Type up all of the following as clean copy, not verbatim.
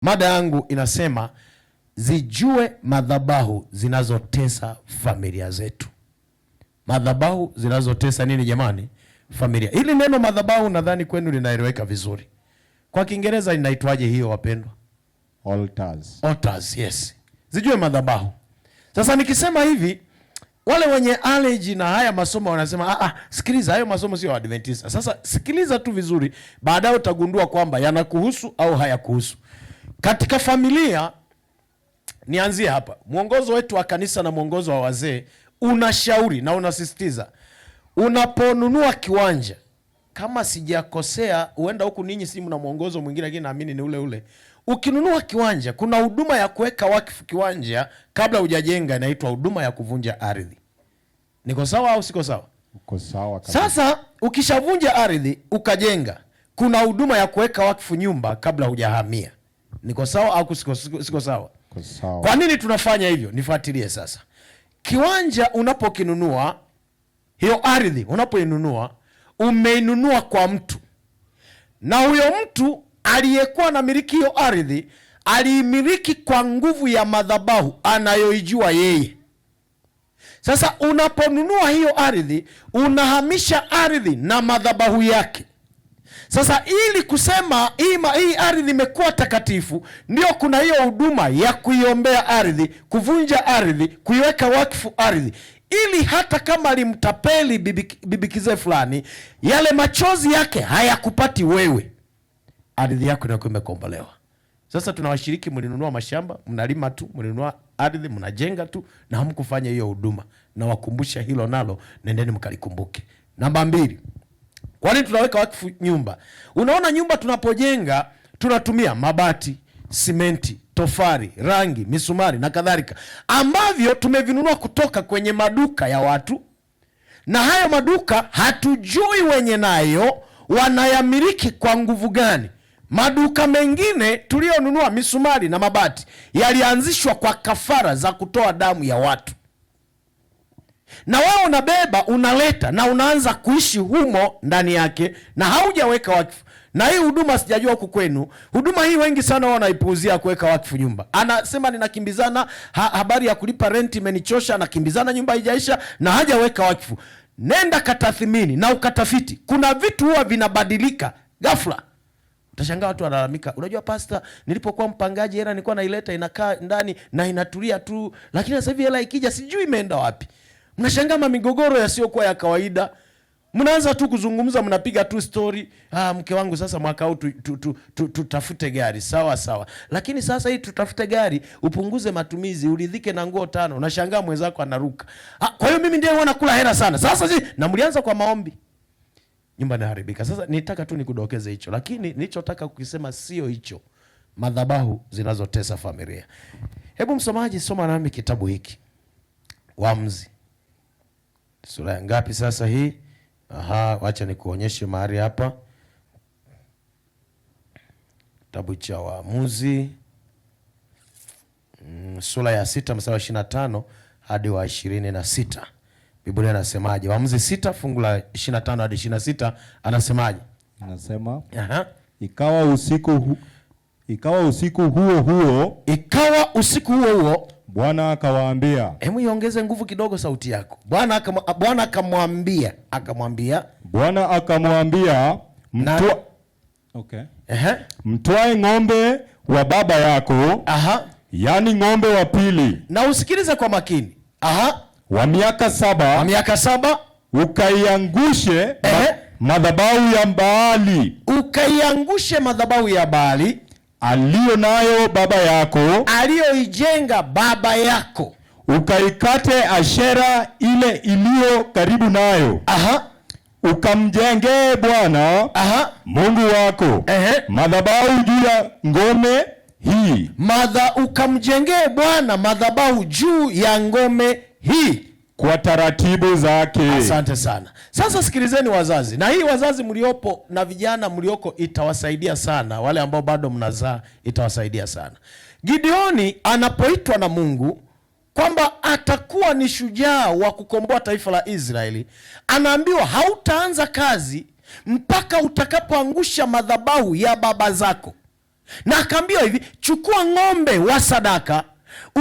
Mada yangu inasema zijue madhabahu zinazotesa familia zetu. Madhabahu zinazotesa nini jamani? Familia. Hili neno madhabahu nadhani kwenu linaeleweka vizuri. Kwa Kiingereza linaitwaje hiyo wapendwa? Altars. Altars, yes. Zijue madhabahu. Sasa nikisema hivi, wale wenye allergy na haya masomo wanasema ah, sikiliza, hayo masomo sio Adventista. Sasa sikiliza tu vizuri, baadaye utagundua kwamba yanakuhusu au hayakuhusu. Katika familia, nianzie hapa. Mwongozo wetu wa kanisa na mwongozo wa wazee unashauri na unasisitiza, unaponunua kiwanja, kama sijakosea, huenda huku ninyi si mna mwongozo mwingine, lakini naamini ni ule ule. Ukinunua kiwanja, kuna huduma ya kuweka wakfu kiwanja kabla hujajenga, inaitwa huduma ya kuvunja ardhi. Niko sawa au siko sawa? Uko sawa kabisa. Sasa ukishavunja ardhi ukajenga, kuna huduma ya kuweka wakfu nyumba kabla hujahamia. Niko sawa au siko sawa? Uko sawa. Kwa nini tunafanya hivyo? Nifuatilie sasa. Kiwanja unapokinunua, hiyo ardhi unapoinunua, umeinunua kwa mtu, na huyo mtu aliyekuwa anamiliki hiyo ardhi aliimiliki kwa nguvu ya madhabahu anayoijua yeye. Sasa unaponunua hiyo ardhi, unahamisha ardhi na madhabahu yake. Sasa ili kusema hii ardhi imekuwa takatifu, ndio kuna hiyo huduma ya kuiombea ardhi, kuvunja ardhi, kuiweka wakfu ardhi, ili hata kama alimtapeli bibi kizee fulani, yale machozi yake hayakupati wewe, ardhi yako inakuwa imekombolewa. Sasa tunawashiriki, mlinunua mashamba, mnalima tu, mlinunua ardhi, mnajenga tu na hamkufanya hiyo huduma. Nawakumbusha hilo nalo, nendeni mkalikumbuke. Namba 2, kwa nini tunaweka wakfu nyumba? Unaona, nyumba tunapojenga tunatumia mabati, simenti, tofali, rangi, misumari na kadhalika, ambavyo tumevinunua kutoka kwenye maduka ya watu, na hayo maduka hatujui wenye nayo wanayamiliki kwa nguvu gani. Maduka mengine tuliyonunua misumari na mabati yalianzishwa kwa kafara za kutoa damu ya watu, na wewe unabeba unaleta na unaanza kuishi humo ndani yake na haujaweka wakfu. Na hii huduma sijajua huku kwenu, huduma hii wengi sana wao wanaipuuzia, kuweka wakfu nyumba. Anasema ninakimbizana, habari ya kulipa renti imenichosha, anakimbizana nyumba haijaisha na hajaweka wakfu. Nenda katathmini na ukatafiti, kuna vitu huwa vinabadilika ghafla. Utashangaa watu wanalalamika, unajua pasta, nilipokuwa mpangaji hela nilikuwa naileta inakaa ndani na inatulia tu, lakini sasa hivi hela ikija sijui imeenda wapi. Mnashangaa migogoro yasiyokuwa ya kawaida. Mnaanza tu kuzungumza, mnapiga tu story. Ah, mke wangu sasa mwaka huu tutafute gari. Sawa sawa. Lakini sasa hii tutafute gari, upunguze matumizi, uridhike na nguo 5. Unashangaa mwenzako anaruka. Ah, kwa hiyo mimi ndiye huwa nakula hela sana. Sasa si, na mlianza kwa maombi. Nyumba inaharibika. Sasa nitaka tu nikudokeze hicho, lakini nilichotaka kukisema sio hicho. Madhabahu zinazotesa familia. Hebu msomaji soma nami kitabu hiki. Waamuzi. Sura ya ngapi sasa hii? Aha, wacha nikuonyeshe mahali hapa. Kitabu cha Waamuzi, sura ya 6 mstari wa 25 hadi wa 26. Biblia inasemaje? Waamuzi 6 fungu la 25 hadi 26 anasemaje? Anasema, Ikawa usiku huo huo, Ikawa usiku huo huo, Bwana akawaambia. Hebu iongeze nguvu kidogo sauti yako. Bwana akamwambia, akamwambia. Bwana akamwambia, Na- Mtwae ng'ombe wa baba yako, yaani ng'ombe wa pili. Na usikilize kwa makini. Wa miaka 7. Wa miaka 7. Ukaiangushe madhabahu ya Baali. Ukaiangushe madhabahu ya Baali aliyo nayo baba yako, aliyoijenga baba yako. Ukaikate Ashera ile iliyo karibu nayo. Ukamjengee Bwana Mungu wako madhabahu juu ya ngome hii. Ukamjengee Bwana madhabahu juu ya ngome hii kwa taratibu zake. Asante sana. Sasa sikilizeni wazazi, na hii wazazi mliopo na vijana mlioko itawasaidia sana, wale ambao bado mnazaa itawasaidia sana. Gideoni anapoitwa na Mungu kwamba atakuwa ni shujaa wa kukomboa taifa la Israeli, anaambiwa hautaanza kazi mpaka utakapoangusha madhabahu ya baba zako. Na akaambiwa hivi, chukua ng'ombe wa sadaka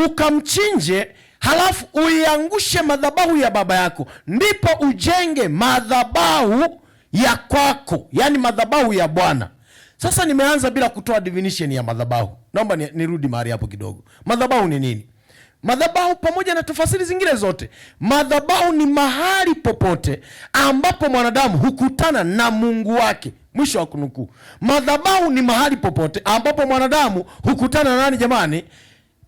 ukamchinje, halafu uiangushe madhabahu ya baba yako, ndipo ujenge madhabahu ya kwako, yani madhabahu ya Bwana. Sasa nimeanza bila kutoa definition ya madhabahu. Naomba nirudi mahali hapo kidogo. Madhabahu ni nini? Madhabahu pamoja na tafasiri zingine zote, madhabahu ni mahali popote ambapo mwanadamu hukutana na Mungu wake. Mwisho wa kunukuu. Madhabahu ni mahali popote ambapo mwanadamu hukutana na nani jamani?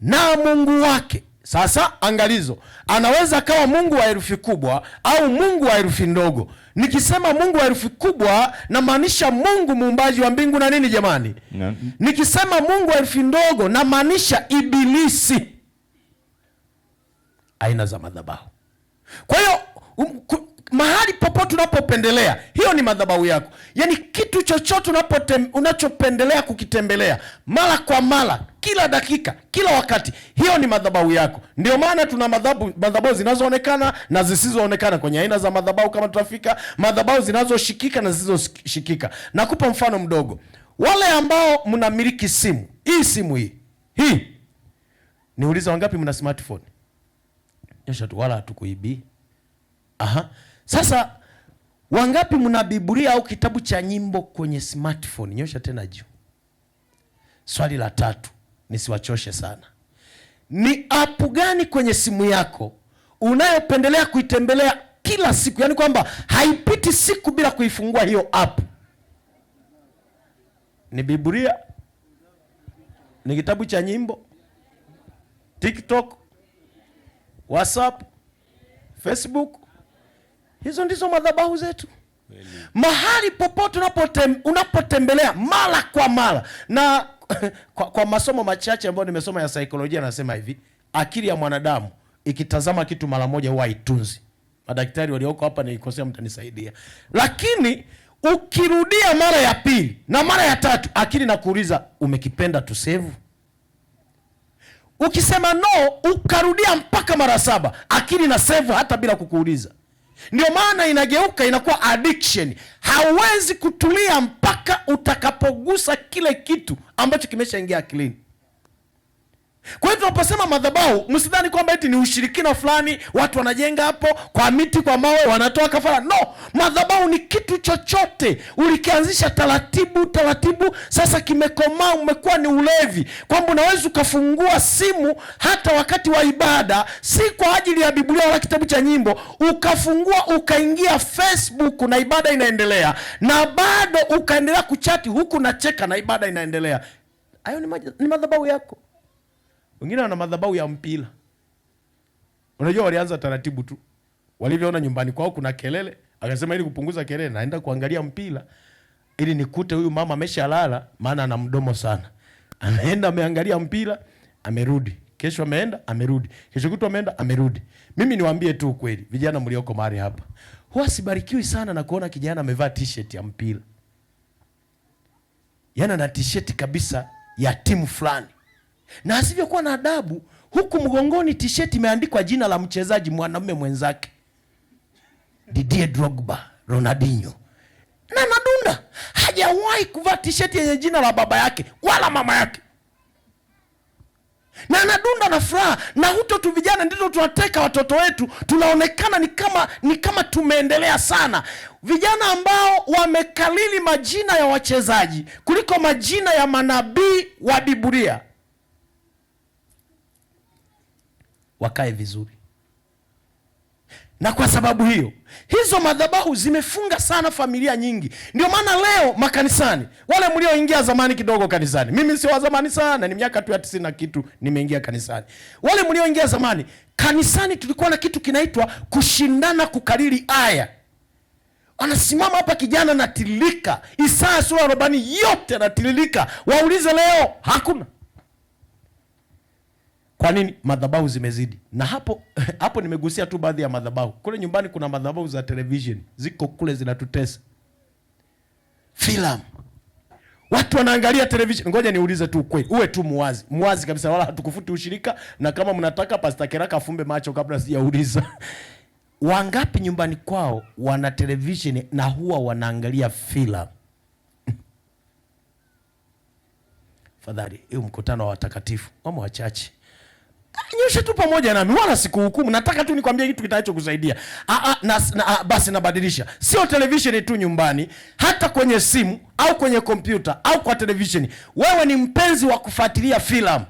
Na Mungu wake. Sasa angalizo, anaweza akawa Mungu wa herufi kubwa au Mungu wa herufi ndogo. Nikisema Mungu wa herufi kubwa namaanisha Mungu muumbaji wa mbingu na nini jamani? Nikisema Mungu wa herufi ndogo namaanisha Ibilisi. Aina za madhabahu. Kwa hiyo mahali popote unapopendelea, hiyo ni madhabahu yako. Yaani kitu chochote unachopendelea kukitembelea mara kwa mara, kila dakika, kila wakati, hiyo ni madhabahu yako. Ndio maana tuna madhabahu zinazoonekana na zisizoonekana kwenye aina za madhabahu kama tutafika, madhabahu zinazoshikika na zisizoshikika. Nakupa mfano mdogo. Wale ambao mnamiliki simu, hii simu hii. Niulize, wangapi mna smartphone? Nyosha tu, wala hatukuibii. Aha. Sasa wangapi mna Biblia au kitabu cha nyimbo kwenye smartphone? Nyosha tena juu. Swali la tatu, nisiwachoshe sana. Ni app gani kwenye simu yako unayopendelea kuitembelea kila siku? Yaani kwamba haipiti siku bila kuifungua hiyo app. Ni Biblia? Ni kitabu cha nyimbo? TikTok? WhatsApp? Facebook? Hizo ndizo madhabahu zetu. Mahali popote unapotembelea mara kwa mara. Na kwa masomo machache ambayo nimesoma ya saikolojia, nasema hivi, akili ya mwanadamu ikitazama kitu mara moja huwa haitunzi. Madaktari walioko hapa nilikosea, mtanisaidia. Lakini ukirudia mara ya pili na mara ya tatu, akili nakuuliza, umekipenda tu save? Ukisema no, ukarudia mpaka mara 7, akili na save hata bila kukuuliza. Ndio maana inageuka inakuwa addiction. Hauwezi kutulia mpaka utakapogusa kile kitu ambacho kimeshaingia akilini. Kwa hiyo tunaposema madhabahu, msidhani kwamba eti ni ushirikina fulani, watu wanajenga hapo kwa miti, kwa mawe, wanatoa kafara. No, madhabahu ni kitu chochote ulikianzisha taratibu taratibu, sasa kimekomaa, umekuwa ni ulevi, kwamba unaweza ukafungua simu hata wakati wa ibada, si kwa ajili ya Biblia wala kitabu cha nyimbo, ukafungua ukaingia Facebook na ibada inaendelea, na bado ukaendelea kuchati huku na cheka na ibada inaendelea. Hayo ni madhabahu yako. Wengine wana madhabahu ya mpira. Unajua walianza taratibu tu. Walivyoona nyumbani kwao kuna kelele, akasema ili kupunguza kelele naenda kuangalia mpira ili nikute huyu mama ameshalala, maana ana mdomo sana. Anaenda ameangalia mpira, amerudi. Kesho ameenda, amerudi. Kesho kutwa ameenda, amerudi. Mimi niwaambie tu ukweli, vijana mlioko mahali hapa, huwa sibarikiwi sana na kuona kijana amevaa t-shirt ya mpira. Yaani ana t-shirt kabisa ya timu fulani. Na asivyokuwa na adabu, huku mgongoni t-shirt imeandikwa jina la mchezaji mwanamume mwenzake, Didier Drogba, Ronaldinho. Na nadunda hajawahi kuvaa t-shirt yenye jina la baba yake wala mama yake. Na anadunda na furaha. Na huto tu vijana ndilo tunateka watoto wetu, tunaonekana ni kama tumeendelea sana. Vijana ambao wamekalili majina ya wachezaji kuliko majina ya manabii wa Biblia, wakae vizuri. Na kwa sababu hiyo, hizo madhabahu zimefunga sana familia nyingi. Ndio maana leo makanisani, wale mlioingia zamani kidogo kanisani, mimi sio wa zamani sana, ni miaka tu ya 90 na kitu nimeingia kanisani. Wale mlioingia zamani kanisani, tulikuwa na kitu kinaitwa kushindana kukariri aya. Anasimama hapa kijana anatiririka Isaya sura 40 yote anatiririka. Waulize leo, hakuna. Kwa nini? Madhabahu zimezidi. Na hapo hapo nimegusia tu baadhi ya madhabahu. Kule nyumbani kuna madhabahu za television, ziko kule zinatutesa. Filamu. Watu wanaangalia television. Ngoja niulize tu ukweli. Uwe tu muwazi. Muwazi kabisa, wala hatukufuti ushirika, na kama mnataka Pastor Keraka afumbe macho kabla sijauliza. Wangapi nyumbani kwao wana television na huwa wanaangalia filamu? Fadhali, hiyo mkutano wa watakatifu, wamo wachache. Nyosha tu pamoja nami, wala sikuhukumu. Nataka tu nikwambie kitu kitakachokusaidia. Basi nabadilisha. Sio televisheni tu nyumbani, hata kwenye simu au kwenye kompyuta au kwa televisheni. Wewe ni mpenzi wa kufuatilia filamu.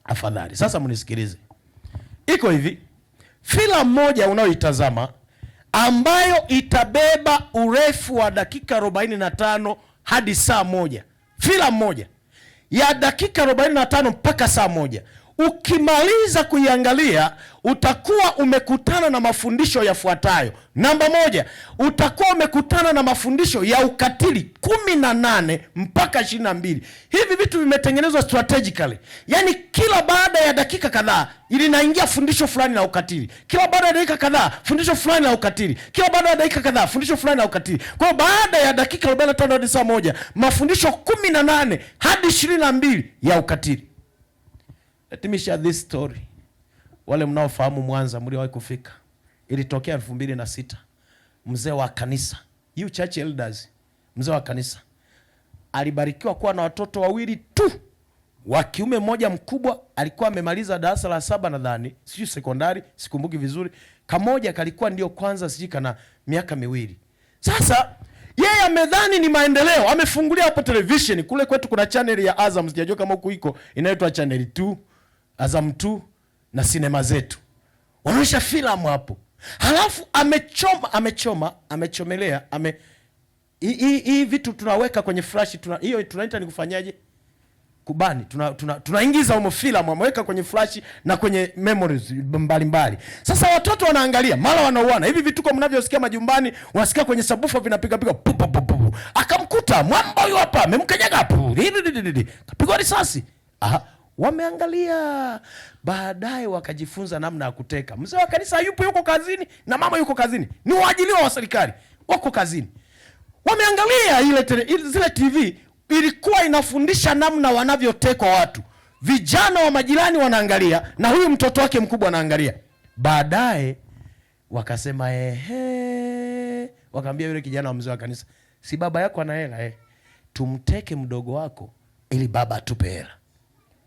Afadhali. Sasa mnisikilize. Iko hivi. Filamu moja unayoitazama ambayo itabeba urefu wa dakika 45 hadi saa moja. Filamu moja ya dakika 45 mpaka saa moja. Ukimaliza kuiangalia utakuwa umekutana na mafundisho yafuatayo. Namba 1, utakuwa umekutana na mafundisho ya ukatili 18 mpaka 22. Hivi vitu vimetengenezwa strategically. Yaani kila baada ya dakika kadhaa linaingia fundisho fulani la ukatili. Kila baada ya dakika kadhaa fundisho fulani la ukatili. Kila baada ya dakika kadhaa fundisho fulani la ukatili. Kwa hiyo baada ya dakika 45 hadi saa moja, mafundisho 18 hadi 22 ya ukatili. Let me share this story. Wale mnaofahamu Mwanza mliowahi kufika. Ilitokea 2006. Mzee wa kanisa, you church elders, mzee wa kanisa alibarikiwa kuwa na watoto wawili tu. Wa kiume mmoja mkubwa alikuwa amemaliza darasa la 7 nadhani, sijui sekondari, sikumbuki vizuri. Kamoja kalikuwa ndio kwanza sijui kana miaka 2. Sasa yeye amedhani ni maendeleo, amefungulia hapo television. Kule kwetu kuna channel ya Azam, sijajua kama huku iko, inaitwa channel 2, Azam 2 na sinema zetu. Wanaonyesha filamu hapo. Halafu amechomelea, hii vitu tunaweka kwenye flash, hiyo tunaita ni kufanyaje? Kubani, tunaingiza humo filamu, ameweka kwenye flash na kwenye memories mbalimbali. Sasa watoto wanaangalia, mara wanauana. Hivi vituko mnavyosikia majumbani, wanasikia kwenye sabufa vinapiga piga, pu, pu, pu, pu. Akamkuta mwamba huyu hapa, amemkanyaga hapo. Kapigwa risasi. Aha, wameangalia. Baadaye wakajifunza namna ya kuteka. Mzee wa kanisa yupo, yuko kazini na mama yuko kazini. Ni waajiriwa wa serikali, wako kazini. Wameangalia zile TV ilikuwa inafundisha namna wanavyotekwa watu. Vijana wa majirani wanaangalia na huyu mtoto wake mkubwa anaangalia. Baadaye wakasema ehe, wakaambia yule kijana wa mzee wa kanisa, si baba yako ana hela Tumteke mdogo wako ili baba atupe hela.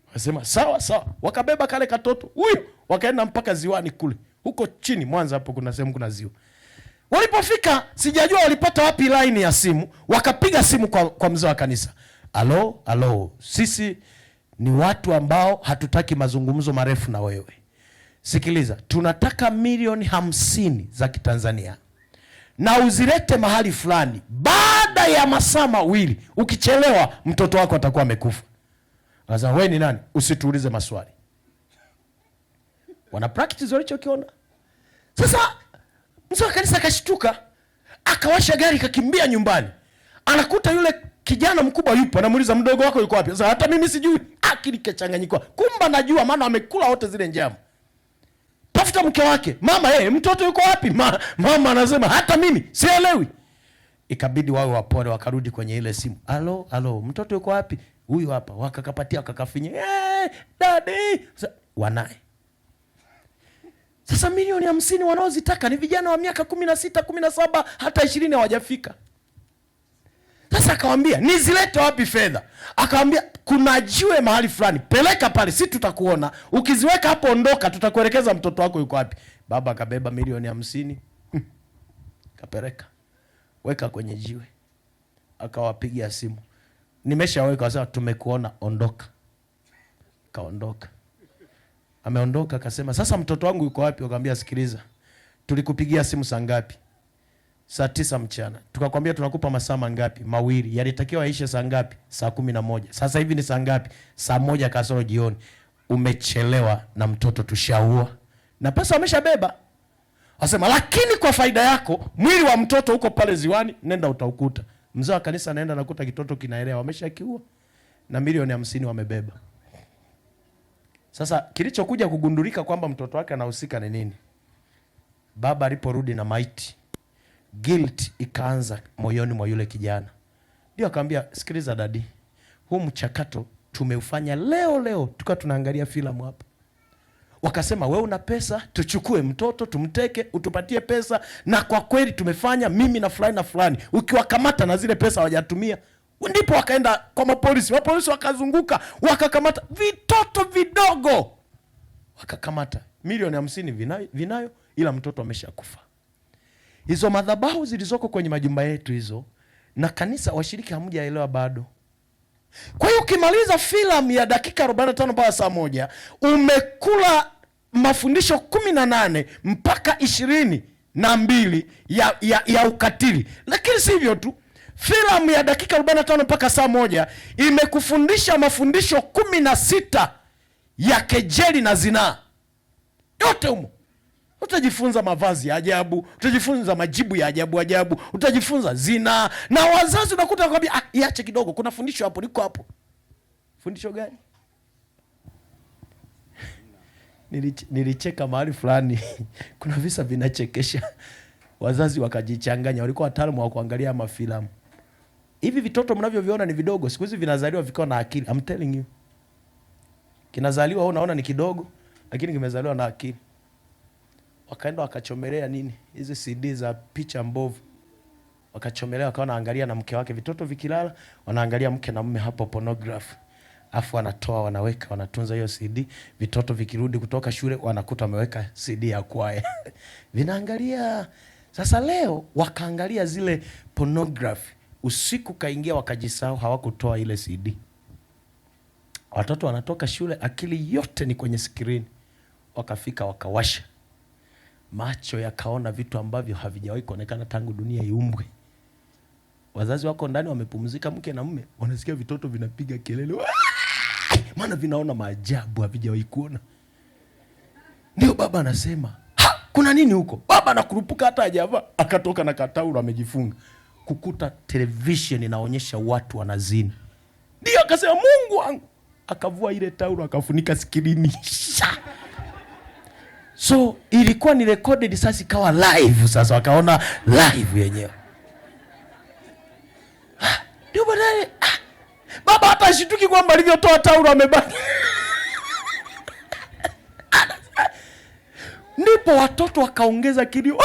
Wakasema sawa sawa. Wakabeba kale katoto huyu, wakaenda mpaka ziwani kule. Huko chini Mwanza hapo kuna sehemu kuna ziwa. Walipofika sijajua walipata wapi line ya simu, wakapiga simu kwa mzee wa kanisa. Alo, alo, sisi ni watu ambao hatutaki mazungumzo marefu na wewe. Sikiliza, tunataka milioni 50 za Kitanzania na uzilete mahali fulani baada ya masaa 2. Ukichelewa mtoto wako atakuwa amekufa. Sasa wewe ni nani? Usituulize maswali. Wana practice walichokiona. Sasa mzee wa kanisa akashtuka, akawasha gari kakimbia nyumbani. Anakuta yule kijana mkubwa yupo, anamuuliza mdogo wako yuko wapi? Sasa hata mimi sijui. Akili kachanganyikwa. Kumbe najua maana amekula wote zile njama. Tafuta mke wake. Mama, mtoto yuko wapi? Mama anasema hata mimi sielewi. Ikabidi wawe wapole, wakarudi kwenye ile simu. Alo, alo, mtoto yuko wapi? Huyu hapa. Wakakapatia, wakakafinya. Daddy. Sasa wanaye. Sasa milioni 50 wanaozitaka ni vijana wa miaka 16, 17, hata 20 hawajafika. Sasa akamwambia, nizilete wapi fedha? Akamwambia, kuna jiwe mahali fulani, peleka pale, si tutakuona. Ukiziweka hapo ondoka, tutakuelekeza mtoto wako yuko wapi. Baba akabeba milioni 50, kapeleka, weka kwenye jiwe. Akawapigia simu, nimeshaweka, sasa tumekuona, ondoka. Kaondoka. Ameondoka akasema, sasa mtoto wangu yuko wapi? Akamwambia, sikiliza, tulikupigia simu saa ngapi? Saa 9 mchana. Tukakwambia tunakupa masaa mangapi? 2. Yalitakiwa yaishe saa ngapi? Saa 11. Sasa hivi ni saa ngapi? Saa 1 kasoro jioni. Umechelewa na mtoto tushaua. Na pesa wameshabeba. Asema, lakini kwa faida yako, mwili wa mtoto uko pale ziwani, nenda utaukuta. Mzee wa kanisa anaenda nakuta kitoto kinaelea, wameshakiua na milioni 50 wamebeba. Sasa kilichokuja kugundulika kwamba mtoto wake anahusika ni nini? Baba aliporudi na maiti, guilt ikaanza moyoni mwa yule kijana. Ndio akamwambia, sikiliza dadi, huu mchakato tumeufanya leo leo, tukawa tunaangalia filamu hapa. Wakasema wewe una pesa, tuchukue mtoto tumteke, utupatie pesa, na kwa kweli tumefanya mimi na fulani na fulani. Ukiwakamata na zile pesa hawajatumia, Ndipo wakaenda kwa mapolisi, mapolisi wakazunguka, wakakamata vitoto vidogo, wakakamata milioni 50 vinayo, ila mtoto ameshakufa. Hizo madhabahu zilizoko kwenye majumba yetu hizo na kanisa, washiriki hamjaelewa bado. Kwa hiyo ukimaliza filamu ya dakika 45 mpaka saa 1, umekula mafundisho 18 mpaka 22 ya ukatili. Lakini si hivyo tu, filamu ya dakika 45 mpaka saa 1 imekufundisha mafundisho 16 ya kejeli na zinaa. Yote humo. Utajifunza mavazi ya ajabu, utajifunza majibu ya ajabu ajabu, utajifunza zinaa. Na wazazi unakuta wakwambia, iache kidogo, kuna fundisho hapo, liko hapo. Fundisho gani? Nilicheka mahali fulani. Kuna visa vinachekesha. Wazazi wakajichanganya, walikuwa wataalamu wa kuangalia mafilamu. Hivi vitoto mnavyoviona ni vidogo, siku hizi vinazaliwa vikiwa na akili. I'm telling you. Kinazaliwa wewe unaona ni kidogo, lakini kimezaliwa na akili. Wakaenda wakachomelea nini? Hizi CD za picha mbovu. Wakachomelea, wakawa wanaangalia na mke wake. Vitoto vikilala wanaangalia mke na mume hapo pornography. Afu wanatoa, wanaweka, wanatunza hiyo CD. Vitoto vikirudi kutoka shule wanakuta wameweka CD ya kwaya. Vinaangalia. Sasa leo wakaangalia zile pornography. Usiku kaingia wakajisahau, hawakutoa ile CD. Watoto wanatoka shule akili yote ni kwenye screen. Wakafika wakawasha. Macho yakaona vitu ambavyo havijawahi kuonekana tangu dunia iumbwe. Wazazi wako ndani wamepumzika, mke na mume, wanasikia vitoto vinapiga kelele. Maana vinaona maajabu havijawahi kuona. Ndio baba anasema, ha, kuna nini huko? Baba anakurupuka hata hajavaa, akatoka na kataulo amejifunga. Kukuta television inaonyesha watu wanazini. Ndio akasema Mungu wangu. Akavua ile taulo akafunika skrini. So ilikuwa ni recorded, sasa ikawa live, sasa wakaona live yenyewe. Ndio baadaye baba hata ashituki kwamba alivyotoa taulo amebaki. Ndipo watoto wakaongeza kilio.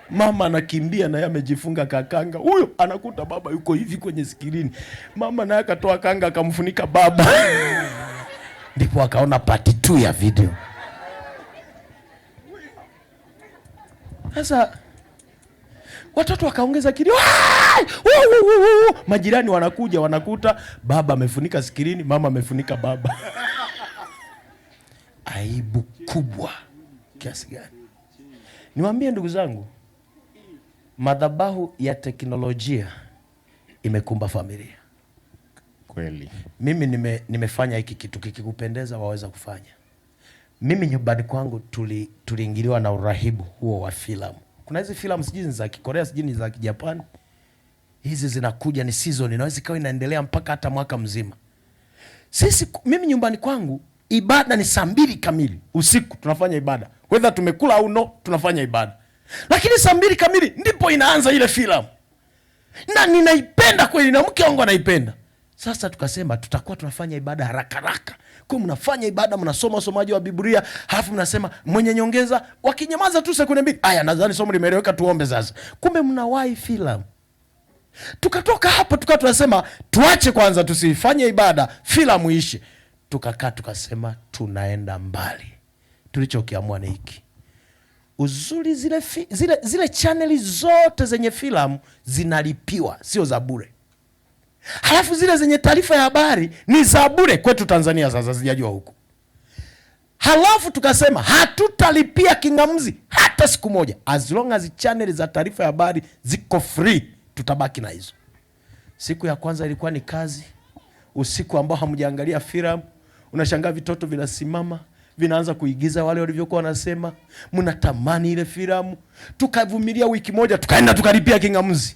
Mama anakimbia naye amejifunga kakanga. Huyo anakuta baba yuko hivi kwenye skrini. Mama naye akatoa kanga akamfunika baba. Ndipo akaona part 2 ya video. Sasa watoto wakaongeza kilio. Majirani wanakuja wanakuta baba amefunika skrini, mama amefunika baba. Aibu kubwa kiasi gani? Niwaambie ndugu zangu, madhabahu ya teknolojia imekumba familia. Kweli. Mimi nimefanya hiki kitu, kikikupendeza waweza kufanya. Mimi nyumbani kwangu tuliingiliwa na urahibu huo wa filamu. Kuna hizi filamu sijui ni za Kikorea, sijui ni za Kijapani. Hizi zinakuja ni season, inaweza ikawa inaendelea mpaka hata mwaka mzima. Mimi nyumbani kwangu ibada ni saa 2 kamili usiku tunafanya ibada. Whether tumekula au no, tunafanya ibada. Lakini saa 2 kamili ndipo inaanza ile filamu. Na ninaipenda kweli, na mke wangu anaipenda. Sasa tukasema tutakuwa tunafanya ibada haraka haraka. Kwa mnafanya ibada, mnasoma usomaji wa Biblia, halafu mnasema mwenye nyongeza, wakinyamaza tu sekunde 2. Aya, nadhani somo limeeleweka, tuombe sasa. Kumbe mnawahi filamu. Tukatoka hapo tukawa tunasema tuache kwanza tusifanye ibada, filamu iishe. Tukakaa tukasema tunaenda mbali. Tulichokiamua ni hiki. Uzuri zile channeli zote zenye filamu zinalipiwa, sio za bure. Halafu zile zenye taarifa ya habari ni za bure kwetu Tanzania, sasa sijajua huku. Halafu tukasema hatutalipia kingamuzi hata siku moja. As long as channel za taarifa ya habari ziko free, tutabaki na hizo. Siku ya kwanza ilikuwa ni kazi. Usiku ambao hamjaangalia filamu, unashangaa vitoto vinasimama, vinaanza kuigiza wale walivyokuwa wanasema, mnatamani ile filamu. Tukavumilia wiki moja, tukaenda tukalipia kingamuzi.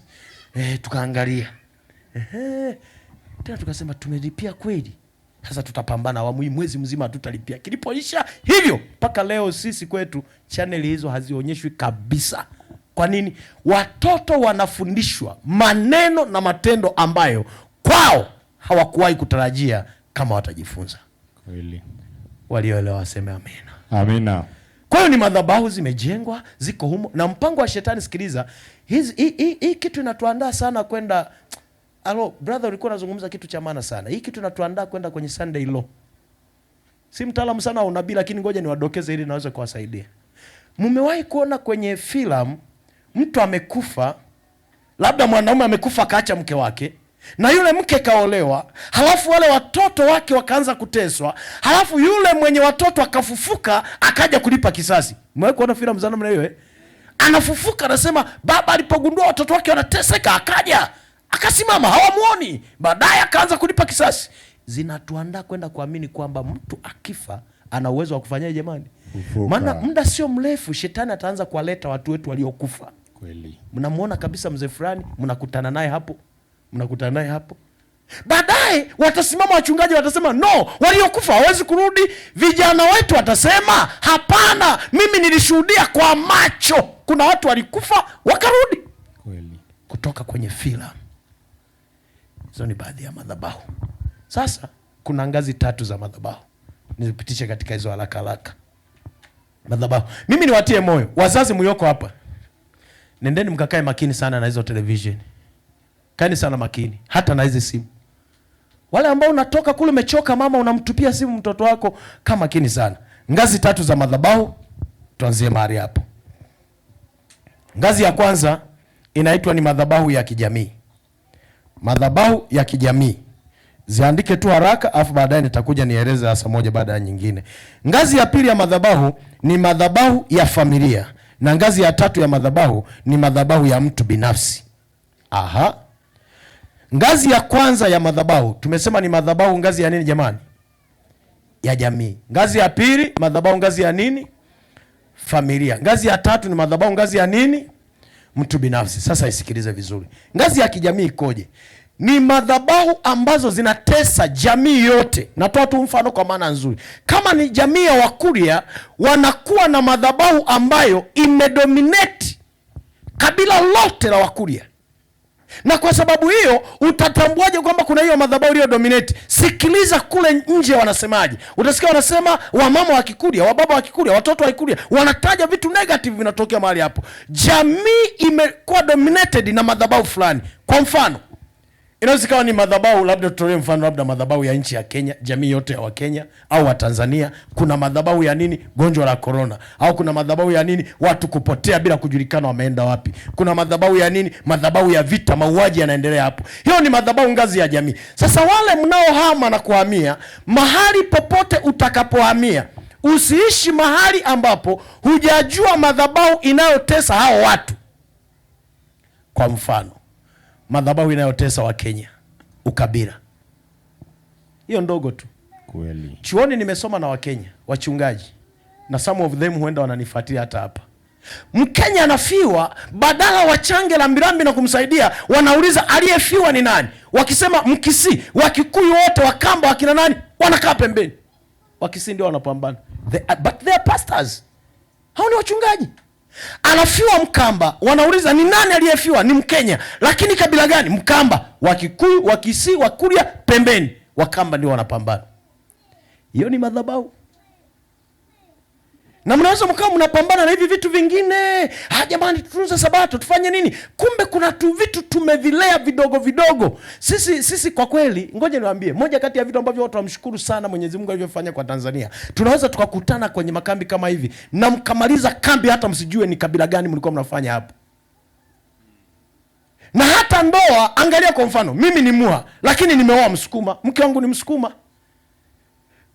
Tukaangalia. Tena tukasema tumelipia kweli. Sasa tutapambana awamu hii, mwezi mzima hatutalipia. Kilipoisha hivyo mpaka leo sisi kwetu channel hizo hazionyeshwi kabisa. Kwa nini? Watoto wanafundishwa maneno na matendo ambayo kwao hawakuwahi kutarajia kama watajifunza. Kweli. Walioelewa waseme amina. Amina. Kwa hiyo ni madhabahu zimejengwa, ziko humo, na mpango wa shetani. Sikiliza, hii kitu inatuandaa sana kwenda. Alo, brother, ulikuwa unazungumza kitu cha maana sana. Hii kitu natuandaa kwenda kwenye Sunday law. Si mtaalamu sana wa unabii, lakini ngoja niwadokeze ili naweze kuwasaidia. Mmewahi kuona kwenye filamu mtu amekufa, labda mwanaume amekufa akaacha mke wake, na yule mke kaolewa, halafu wale watoto wake wakaanza kuteswa, halafu yule mwenye watoto akafufuka akaja kulipa kisasi. Mmewahi kuona filamu za namna hiyo eh? Anafufuka anasema baba alipogundua watoto wake wanateseka akaja akasimama, hawamuoni, baadaye akaanza kulipa kisasi. Zinatuandaa kwenda kuamini kwamba mtu akifa ana uwezo wa kufanyaje jamani? Maana muda sio mrefu shetani ataanza kuwaleta watu wetu waliokufa. Kweli. Mnamuona kabisa mzee fulani, mnakutana naye hapo, mnakutana naye hapo. Baadaye watasimama wachungaji watasema no, waliokufa hawawezi kurudi. Vijana wetu watasema hapana, mimi nilishuhudia kwa macho, kuna watu walikufa wakarudi. Kweli. Kutoka kwenye filamu. Hizo ni baadhi ya madhabahu. Sasa kuna ngazi tatu za madhabahu. Nizipitishe katika hizo haraka haraka. Madhabahu. Mimi niwatie moyo wazazi mlioko hapa. Nendeni mkakae makini sana na hizo television. Kaeni sana makini hata na hizi simu. Wale ambao unatoka kule umechoka, mama unamtupia simu mtoto wako, kaa makini sana. Ngazi tatu za madhabahu, tuanzie mahali hapo. Ngazi ya kwanza inaitwa ni madhabahu ya kijamii. Madhabahu ya kijamii. Ziandike tu haraka afu baadaye nitakuja nieleze hasa moja baada ya nyingine. Ngazi ya pili ya madhabahu ni madhabahu ya familia, na ngazi ya tatu ya madhabahu ni madhabahu ya mtu binafsi. Aha. Ngazi ya kwanza ya madhabahu tumesema ni madhabahu ngazi ya nini jamani? Ya jamii. Ngazi ya pili madhabahu ngazi ya nini? Familia. Ngazi ya tatu ni madhabahu ngazi ya nini? Mtu binafsi. Sasa isikilize vizuri. Ngazi ya kijamii ikoje? Ni madhabahu ambazo zinatesa jamii yote. Natoa tu mfano kwa maana nzuri. Kama ni jamii ya Wakuria, wanakuwa na madhabahu ambayo imedominate kabila lote la Wakuria. Na kwa sababu hiyo utatambuaje kwamba kuna hiyo madhabahu iliyo dominate? Sikiliza kule nje wanasemaje. Utasikia wanasema wamama wa Kikuria, wababa wa Kikuria, watoto wa Kikuria, wanataja vitu negative vinatokea mahali hapo. Jamii imekuwa dominated na madhabahu fulani. Kwa mfano, inaweza ikawa ni madhabahu, labda tutolee mfano, labda madhabahu ya nchi ya Kenya, jamii yote ya Wakenya au wa Tanzania, kuna madhabahu ya nini? Gonjwa la corona. Au kuna madhabahu ya nini? Watu kupotea bila kujulikana wameenda wapi. Kuna madhabahu ya nini? Madhabahu ya vita, mauaji yanaendelea hapo. Hiyo ni madhabahu ngazi ya jamii. Sasa wale mnaohama na kuhamia, mahali popote utakapohamia, usiishi mahali ambapo hujajua madhabahu inayotesa hao watu. Kwa mfano, madhabahu inayotesa wa Kenya, ukabila. Hiyo ndogo tu. Kweli. Chuoni nimesoma na Wakenya, wachungaji. Na some of them huenda wananifuatilia hata hapa. Mkenya anafiwa, badala wachange rambirambi na kumsaidia, wanauliza aliyefiwa ni nani? Wakisema Mkisii, Wakikuyu wote, Wakamba, wakina nani, wanakaa pembeni. Wakisii ndio wanapambana. But they are pastors. Hao ni wachungaji. Anafiwa Mkamba, wanauliza ni nani aliyefiwa? Ni Mkenya. Lakini kabila gani? Mkamba. Wakikuyu, Wakisii, Wakuria pembeni. Wakamba ndio wanapambana. Hiyo ni madhabahu. Na mnaweza mkawa mnapambana na hivi vitu vingine. Ah, jamani tutunze sabato, tufanye nini? Kumbe kuna tu vitu tumevilea vidogo vidogo. Sisi kwa kweli, ngoja niwaambie, moja kati ya vitu ambavyo watu wamshukuru sana Mwenyezi Mungu alivyofanya kwa Tanzania. Tunaweza tukakutana kwenye makambi kama hivi na mkamaliza kambi hata msijue ni kabila gani mlikuwa mnafanya hapo. Na hata ndoa, angalia kwa mfano, mimi ni Muha, lakini nimeoa Msukuma, mke wangu ni Msukuma.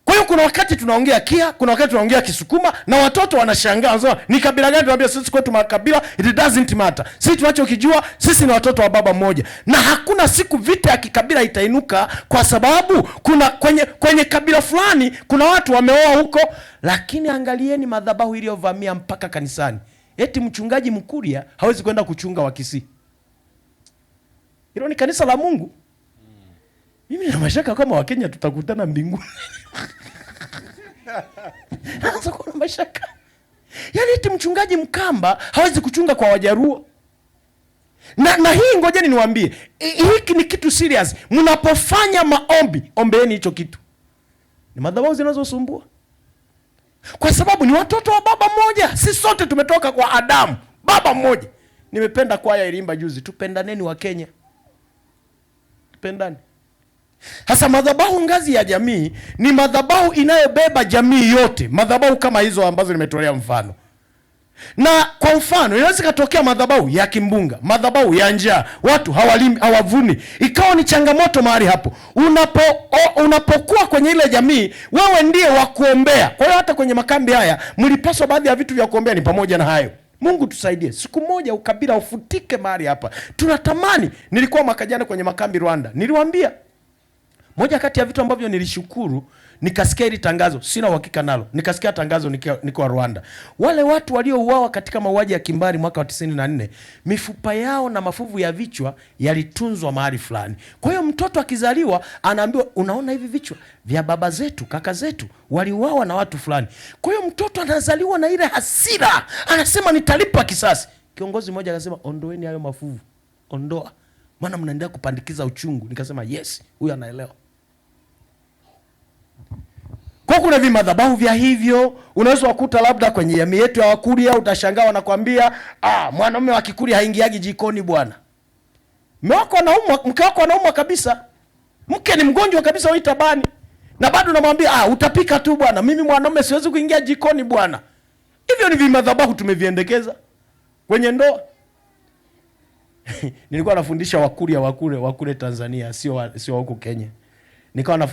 Kwa hiyo kuna wakati tunaongea Kia, kuna wakati tunaongea Kisukuma na watoto wanashangaa, wanasema ni kabila gani? Tunaambia sisi kwetu makabila, it doesn't matter. Sisi tunachokijua sisi ni watoto wa baba mmoja. Na hakuna siku vita ya kikabila itainuka kwa sababu kuna kwenye kabila fulani kuna watu wameoa huko. Lakini angalieni madhabahu iliyovamia mpaka kanisani. Eti mchungaji Mkuria hawezi kwenda kuchunga Wakisii. Hilo ni kanisa la Mungu. Mimi nina mashaka kama Wakenya tutakutana mbinguni. Naanza kuwa na mashaka. Yaani eti mchungaji Mkamba hawezi kuchunga kwa Wajaruo. Na hii ngojeni niwaambie, hiki ni kitu serious. Mnapofanya maombi, ombeeni hicho kitu. Ni madhabahu zinazosumbua. Kwa sababu ni watoto wa baba mmoja. Sisi sote tumetoka kwa Adamu, baba mmoja. Nimependa kwaya iliimba juzi, tupendaneni wa Kenya. Tupendane. Sasa madhabahu ngazi ya jamii ni madhabahu inayobeba jamii yote, madhabahu kama hizo ambazo nimetolea mfano. Na kwa mfano inaweza ikatokea madhabahu ya kimbunga, madhabahu ya njaa, watu hawalimi, hawavuni, ikawa ni changamoto mahali hapo. Unapokuwa kwenye ile jamii, wewe ndiye wa kuombea. Kwa hiyo hata kwenye makambi haya mlipaswa baadhi ya vitu vya kuombea ni pamoja na hayo. Mungu tusaidie, siku moja ukabila ufutike mahali hapa. Tunatamani. Nilikuwa mwaka jana kwenye makambi Rwanda, niliwaambia moja kati ya vitu ambavyo nilishukuru, nikasikia hili tangazo, sina uhakika nalo, nikasikia tangazo nikiwa Rwanda. Wale watu waliouawa katika mauaji ya kimbari mwaka wa 94, mifupa yao na mafuvu ya vichwa yalitunzwa mahali fulani. Kwa hiyo mtoto akizaliwa anaambiwa, unaona hivi vichwa vya baba zetu, kaka zetu waliuawa na watu fulani. Kwa hiyo mtoto anazaliwa na ile hasira, anasema nitalipa kisasi. Kiongozi mmoja akasema, ondoeni hayo mafuvu, ondoa, maana mnaendelea kupandikiza uchungu. Nikasema yes, huyu anaelewa. Kwa kuna vimadhabahu vya hivyo, unaweza kukuta labda kwenye jamii yetu ya Wakuria, utashangaa wanakuambia, mwanaume wa Kikuria haingiagi jikoni bwana. Mume wako anaumwa, mke wako anaumwa kabisa. Mke ni mgonjwa kabisa wewe tabani. Na bado unamwambia, utapika tu bwana, mimi mwanaume siwezi kuingia jikoni bwana. Hivyo ni vimadhabahu tumeviendekeza kwenye ndoa. Nilikuwa nafundisha Wakuria wakule Tanzania, sio huko Kenya.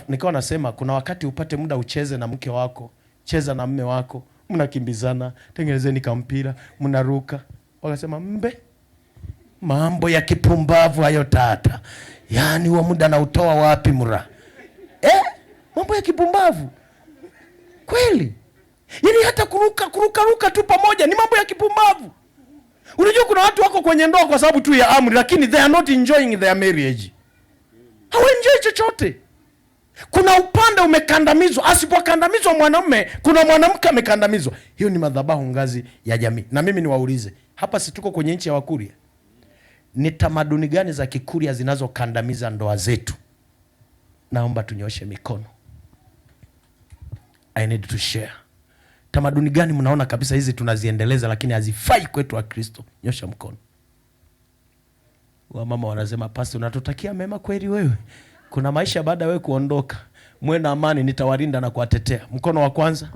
Nikawa nasema kuna wakati upate muda ucheze na mke wako, cheza na mume wako, mnakimbizana, tengenezeni kampira, mnaruka. Wakasema mbe, mambo ya kipumbavu hayo tata. Yaani huo muda nautoa wapi mra? Mambo ya kipumbavu. Kweli. Yaani hata kuruka tu pamoja ni mambo ya kipumbavu. Unajua kuna watu wako kwenye ndoa kwa sababu tu ya amri, lakini they are not enjoying their marriage. Hawaenjoy chochote. Kuna upande umekandamizwa. Asipokandamizwa mwanamume, kuna mwanamke amekandamizwa. Hiyo ni madhabahu ngazi ya jamii. Na mimi niwaulize, hapa si tuko kwenye nchi ya Wakuria? Ni tamaduni gani za Kikuria zinazokandamiza ndoa zetu? Naomba tunyoshe mikono. I need to share. Tamaduni gani mnaona kabisa hizi tunaziendeleza lakini hazifai kwetu wa Kristo? Nyosha mkono. Wamama wanasema, pastor unatutakia mema kweli wewe? Kuna maisha baada wewe kuondoka. Mwe na amani, nitawalinda na kuwatetea. Mkono wa kwanza.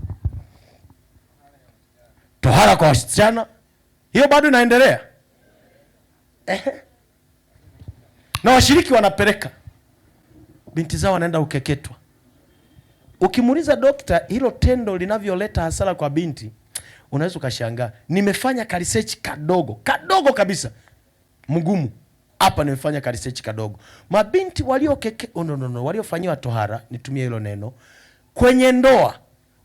Tohara kwa wasichana. Hiyo bado inaendelea. Na washiriki wanapeleka binti zao wanaenda ukeketwa. Ukimuuliza dokta hilo tendo linavyoleta hasara kwa binti, unaweza ukashangaa. Nimefanya ka research kadogo kabisa. Mgumu. Hapa nimefanya ka research kadogo. Mabinti waliofanyiwa tohara, nitumie hilo neno, kwenye ndoa,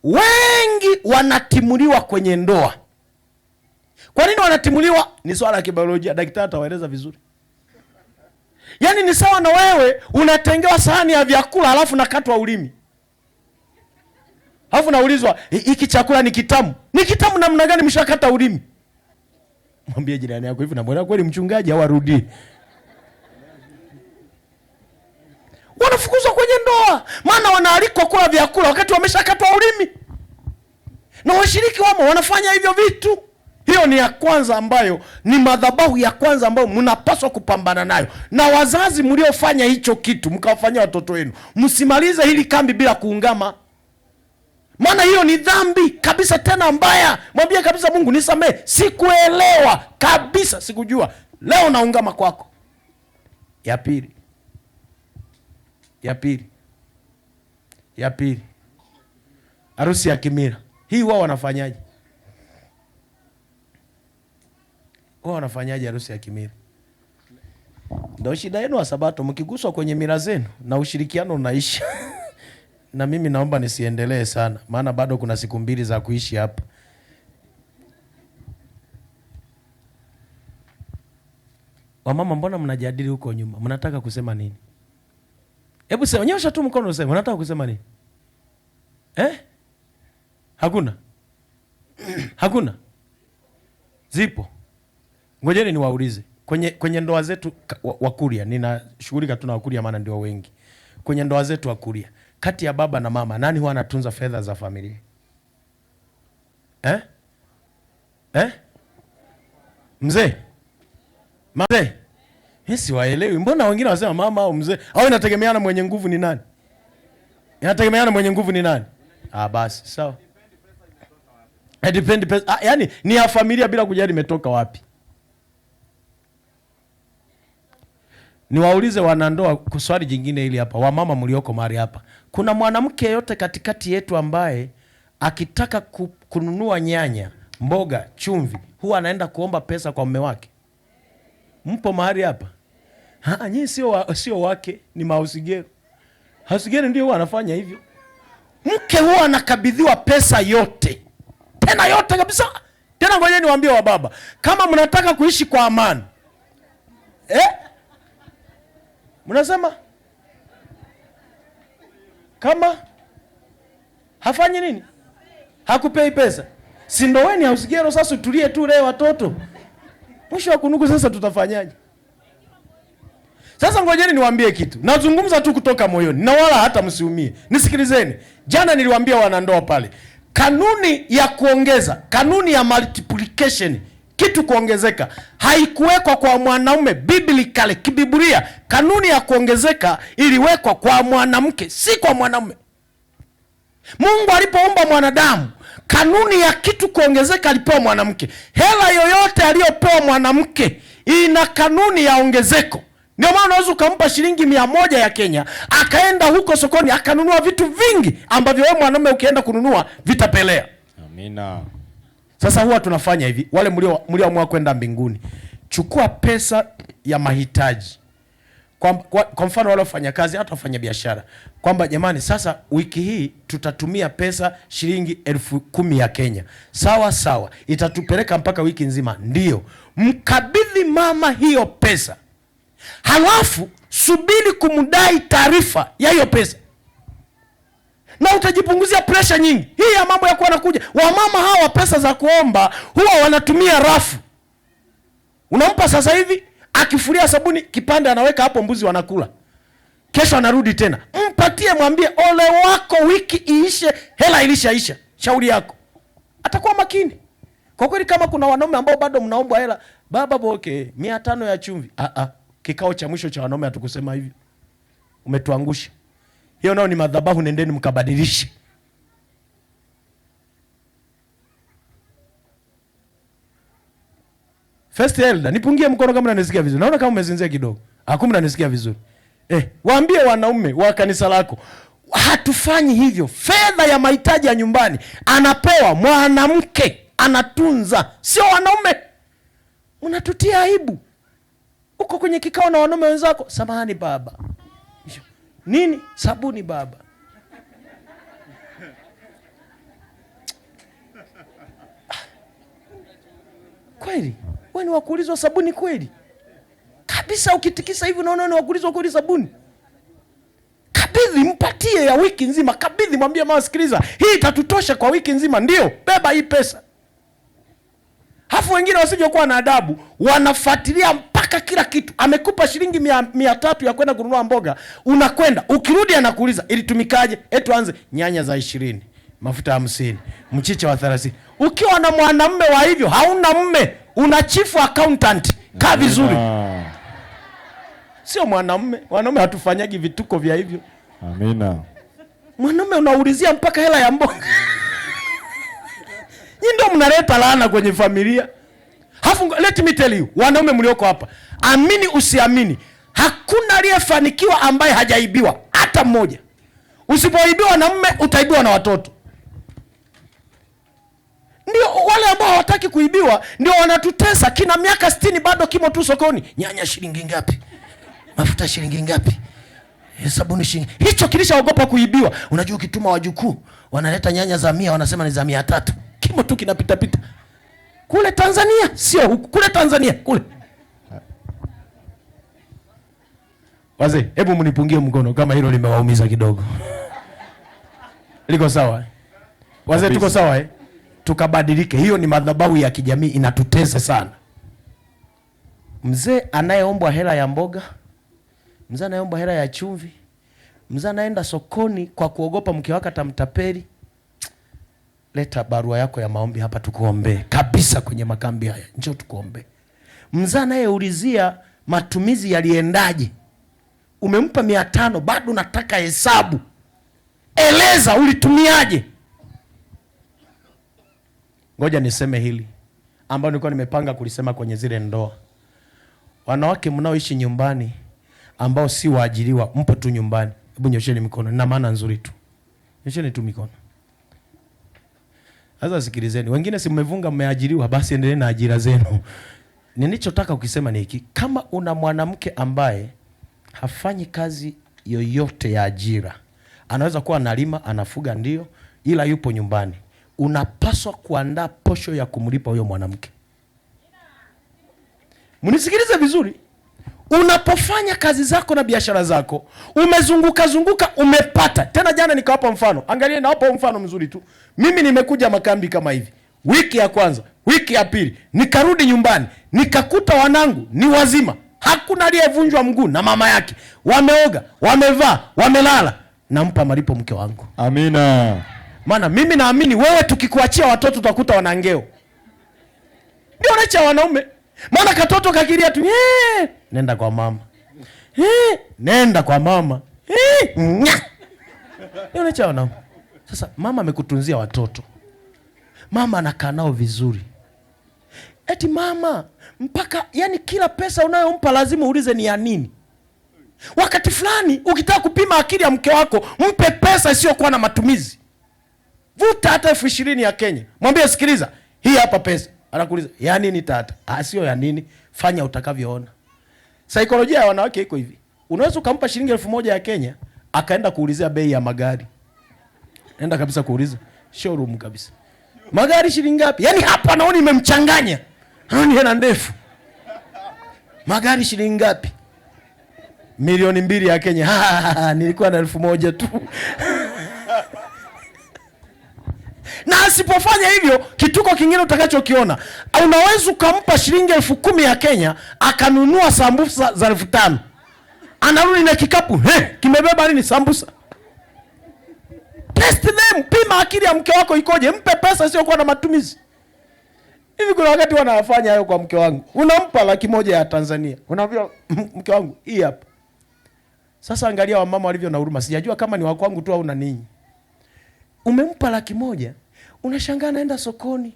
wengi wanatimuliwa kwenye ndoa. Kwa nini wanatimuliwa? Ni swala la kibiolojia, daktari atawaeleza vizuri. Yaani ni sawa na wewe unatengewa sahani ya vyakula alafu nakatwa ulimi. Alafu naulizwa, hiki chakula ni kitamu. Ni kitamu namna gani mshakata ulimi? Mwambie jirani yako hivi, namwona kweli mchungaji hawarudi. Wanafukuzwa kwenye ndoa, maana wanaalikwa kula vyakula wakati wameshakatwa ulimi. Na washiriki wamo wanafanya hivyo vitu. Hiyo ni ya kwanza ambayo ni madhabahu ya kwanza ambayo mnapaswa kupambana nayo. Na wazazi mliofanya hicho kitu mkawafanyia watoto wenu, msimalize hili kambi bila kuungama. Maana hiyo ni dhambi kabisa, tena mbaya. Mwambie kabisa Mungu nisamee, sikuelewa kabisa, sikujua. Leo naungama kwako. Ya pili. Harusi ya kimila. Hii wao wanafanyaje? Wao wanafanyaje harusi ya kimila? Ndio shida yenu wa Sabato, mkiguswa kwenye mila zenu na ushirikiano unaisha. Na mimi naomba nisiendelee sana, maana bado kuna siku 2 za kuishi hapa. Wamama, mbona mnajadili huko nyuma? Mnataka kusema nini? Hebu sema, nyosha tu mkono useme, unataka kusema nini? Hakuna? Hakuna? Zipo. Ngojeni niwaulize. Kwenye ndoa zetu Wakuria, ninashughulika tu na Wakuria maana ndio wengi. Kwenye ndoa zetu Wakuria, kati ya baba na mama, nani huwa anatunza fedha za familia? Mzee? Mzee? Siwaelewi. Mbona wengine wanasema mama au mzee? Au inategemeana mwenye nguvu ni nani? Inategemeana mwenye nguvu ni nani? Ah, basi sawa. Depend pesa. Yani ni ya familia bila kujali imetoka wapi. Niwaulize wanandoa swali jingine hili hapa, wamama mlioko mahali hapa. Kuna mwanamke yote katikati yetu ambaye akitaka kununua nyanya, mboga, chumvi, huwa anaenda kuomba pesa kwa mume wake? Mpo mahali hapa? Nyinyi sio wake, ni mahusigero. Hausigero ndio huwa anafanya hivyo. Mke huwa anakabidhiwa pesa yote. Tena yote kabisa. Tena ngoja niwaambie wa baba, kama mnataka kuishi kwa amani. Mnasema kama hafanyi nini? Hakupei pesa. Si ndo wewe ni hausigero sasa, utulie tu leo watoto. Mwisho wa kunuku sasa tutafanyaje? Sasa ngojeni niwaambie kitu. Nazungumza tu kutoka moyoni na wala hata msiumie. Nisikilizeni. Jana niliwaambia wanandoa pale, kanuni ya kuongeza, kanuni ya multiplication, kitu kuongezeka, haikuwekwa kwa mwanaume biblically, kibiblia. Kanuni ya kuongezeka iliwekwa kwa mwanamke, si kwa mwanaume. Mungu alipoumba mwanadamu, kanuni ya kitu kuongezeka alipewa mwanamke. Hela yoyote aliyopewa mwanamke ina kanuni ya ongezeko. Ndio maana unaweza ukampa shilingi 100 ya Kenya, akaenda huko sokoni akanunua vitu vingi ambavyo wewe mwanaume ukienda kununua vitapelea. Amina. Sasa huwa tunafanya hivi, wale mlioamua kwenda mbinguni, chukua pesa ya mahitaji. Kwa mfano wale wafanyakazi hata wafanya biashara, kwamba jamani sasa wiki hii tutatumia pesa shilingi 10,000 ya Kenya. Sawa sawa, itatupeleka mpaka wiki nzima. Ndio, mkabidhi mama hiyo pesa. Halafu subiri kumdai taarifa ya hiyo pesa. Na utajipunguzia pressure nyingi. Hii ya mambo ya kuwa nakuja. Wamama hawa pesa za kuomba huwa wanatumia rafu. Unampa sasa hivi, akifulia sabuni kipande anaweka hapo, mbuzi wanakula. Kesho anarudi tena. Mpatie, mwambie ole wako wiki iishe, hela ilishaisha. Shauri yako. Atakuwa makini. Kwa kweli kama kuna wanaume ambao bado mnaomba hela, baba boke 500 ya chumvi. Kikao cha mwisho cha wanaume hatukusema hivyo. Umetuangusha. Hiyo nao ni madhabahu, nendeni mkabadilishe. First elder, nipungie mkono kama unanisikia vizuri. Naona kama umezinzia kidogo. Kumbe unanisikia vizuri. Waambie wanaume wa kanisa lako, hatufanyi hivyo. Fedha ya mahitaji ya nyumbani anapewa mwanamke, anatunza, sio wanaume. Unatutia aibu. Uko kwenye kikao na wanaume wenzako, samahani baba. Nini? Sabuni baba. Kweli? Wewe ni wakuulizwa sabuni kweli? Kabisa ukitikisa hivi unaona ni wakuulizwa kweli sabuni. Kabidhi, mpatie ya wiki nzima. Kabidhi, mwambie mama sikiliza, hii itatutosha kwa wiki nzima, ndio, beba hii pesa. Hafu wengine wasivyokuwa na adabu, wanafuatilia mpaka kila kitu. Amekupa shilingi 300 ya kwenda kununua mboga, unakwenda, ukirudi anakuuliza ilitumikaje? Eti anze nyanya za 20, mafuta 50, mchicha wa 30. Ukiwa na mwanamume wa hivyo, hauna mume, una chief accountant. Kaa vizuri. Sio mwanamume, wanaume hatufanyagi vituko vya hivyo. Amina. Mwanamume unaulizia mpaka hela ya mboga. Nyinyi ndio mnaleta laana kwenye familia. Hafu, let me tell you, wanaume mlioko hapa, amini usiamini, hakuna aliyefanikiwa ambaye hajaibiwa hata mmoja. Usipoibiwa na mume, utaibiwa na watoto. Ndio wale ambao hawataki kuibiwa ndio wanatutesa. Kina miaka 60 bado kimo tu sokoni. Nyanya shilingi ngapi? Mafuta shilingi ngapi? Sabuni shilingi. Hicho kilishaogopa kuibiwa. Unajua ukituma wajukuu wanaleta nyanya za 100, wanasema ni za 300. Kimo tu kinapita pita. Kule Tanzania, sio huku. Kule Tanzania, kule. Wazee, hebu mnipungie mkono kama hilo limewaumiza kidogo. Liko sawa? Wazee tuko sawa eh? Tukabadilike. Hiyo ni madhabahu ya kijamii inatutesa sana. Mzee anayeombwa hela ya mboga, mzee anayeombwa hela ya chumvi, mzee anaenda sokoni kwa kuogopa mke wake atamtapeli. Leta barua yako ya maombi hapa tukuombee. Kabisa kwenye makambi haya. Njoo tukuombee. Mzee anayeulizia Matumizi yaliendaje? Umempa 500 bado unataka hesabu. Eleza ulitumiaje? Ngoja niseme hili ambalo nilikuwa nimepanga kulisema kwenye zile ndoa. Wanawake mnaoishi nyumbani ambao si waajiriwa, mpo tu nyumbani, hebu nyosheni mikono. Nina maana nzuri tu. Nyosheni tu mikono. Sasa sikilizeni, wengine si mmevunga mmeajiriwa, basi endelee na ajira zenu. Nilichotaka kukisema ni hiki: kama una mwanamke ambaye hafanyi kazi yoyote ya ajira, anaweza kuwa analima, anafuga ndio, ila yupo nyumbani, unapaswa kuandaa posho ya kumlipa huyo mwanamke. Mnisikilize vizuri. Unapofanya kazi zako na biashara zako, umezunguka zunguka, umepata. Tena jana nikawapa mfano. Angalia, nawapa mfano mzuri tu. Mimi nimekuja makambi kama hivi. Wiki ya kwanza, wiki ya pili, nikarudi nyumbani, nikakuta wanangu ni wazima. Hakuna aliyevunjwa mguu na mama yake. Wameoga, wamevaa, wamelala. Nampa malipo mke wangu. Amina. Maana mimi naamini wewe tukikuachia watoto utakuta wana ngeo. Ndio nacha wanaume. Maana katoto kakilia tu, nenda kwa mama. Nenda kwa mama. Nya. Ndio nacha wanaume. Sasa mama amekutunzia watoto. Mama anakaa nao vizuri. Eti mama mpaka yani kila pesa unayompa lazima uulize ni ya nini. Wakati fulani ukitaka kupima akili ya mke wako, mpe pesa isiyokuwa na matumizi. Vuta hata 20,000 ya Kenya. Mwambie sikiliza, hii hapa pesa. Anakuuliza, ya nini tata? Ah, sio ya nini, fanya utakavyoona. Saikolojia ya wanawake iko hivi. Unaweza ukampa shilingi 1,000 ya Kenya, akaenda kuulizia bei ya magari. Nenda kabisa kuuliza showroom kabisa. Magari shilingi ngapi? Yaani hapa naona imemchanganya. Naona hela ndefu. Magari shilingi ngapi? 2,000,000 ya Kenya. Nilikuwa na 1,000 tu. Na asipofanya hivyo, kituko kingine utakachokiona, unaweza ukampa shilingi 10,000 ya Kenya, akanunua sambusa za 5,000. Anarudi na kikapu, kimebeba nini? Sambusa. Test them, pima akili ya mke wako ikoje, mpe pesa sio kuwa na matumizi. Hivi kuna wakati wanafanya hayo kwa mke wangu. Unampa 100,000 ya Tanzania. Unaambia mke wangu, hii hapa. Sasa angalia wamama walivyo na huruma. Sijajua kama ni wa kwangu tu au na ninyi. Umempa 100,000, unashangaa anaenda sokoni,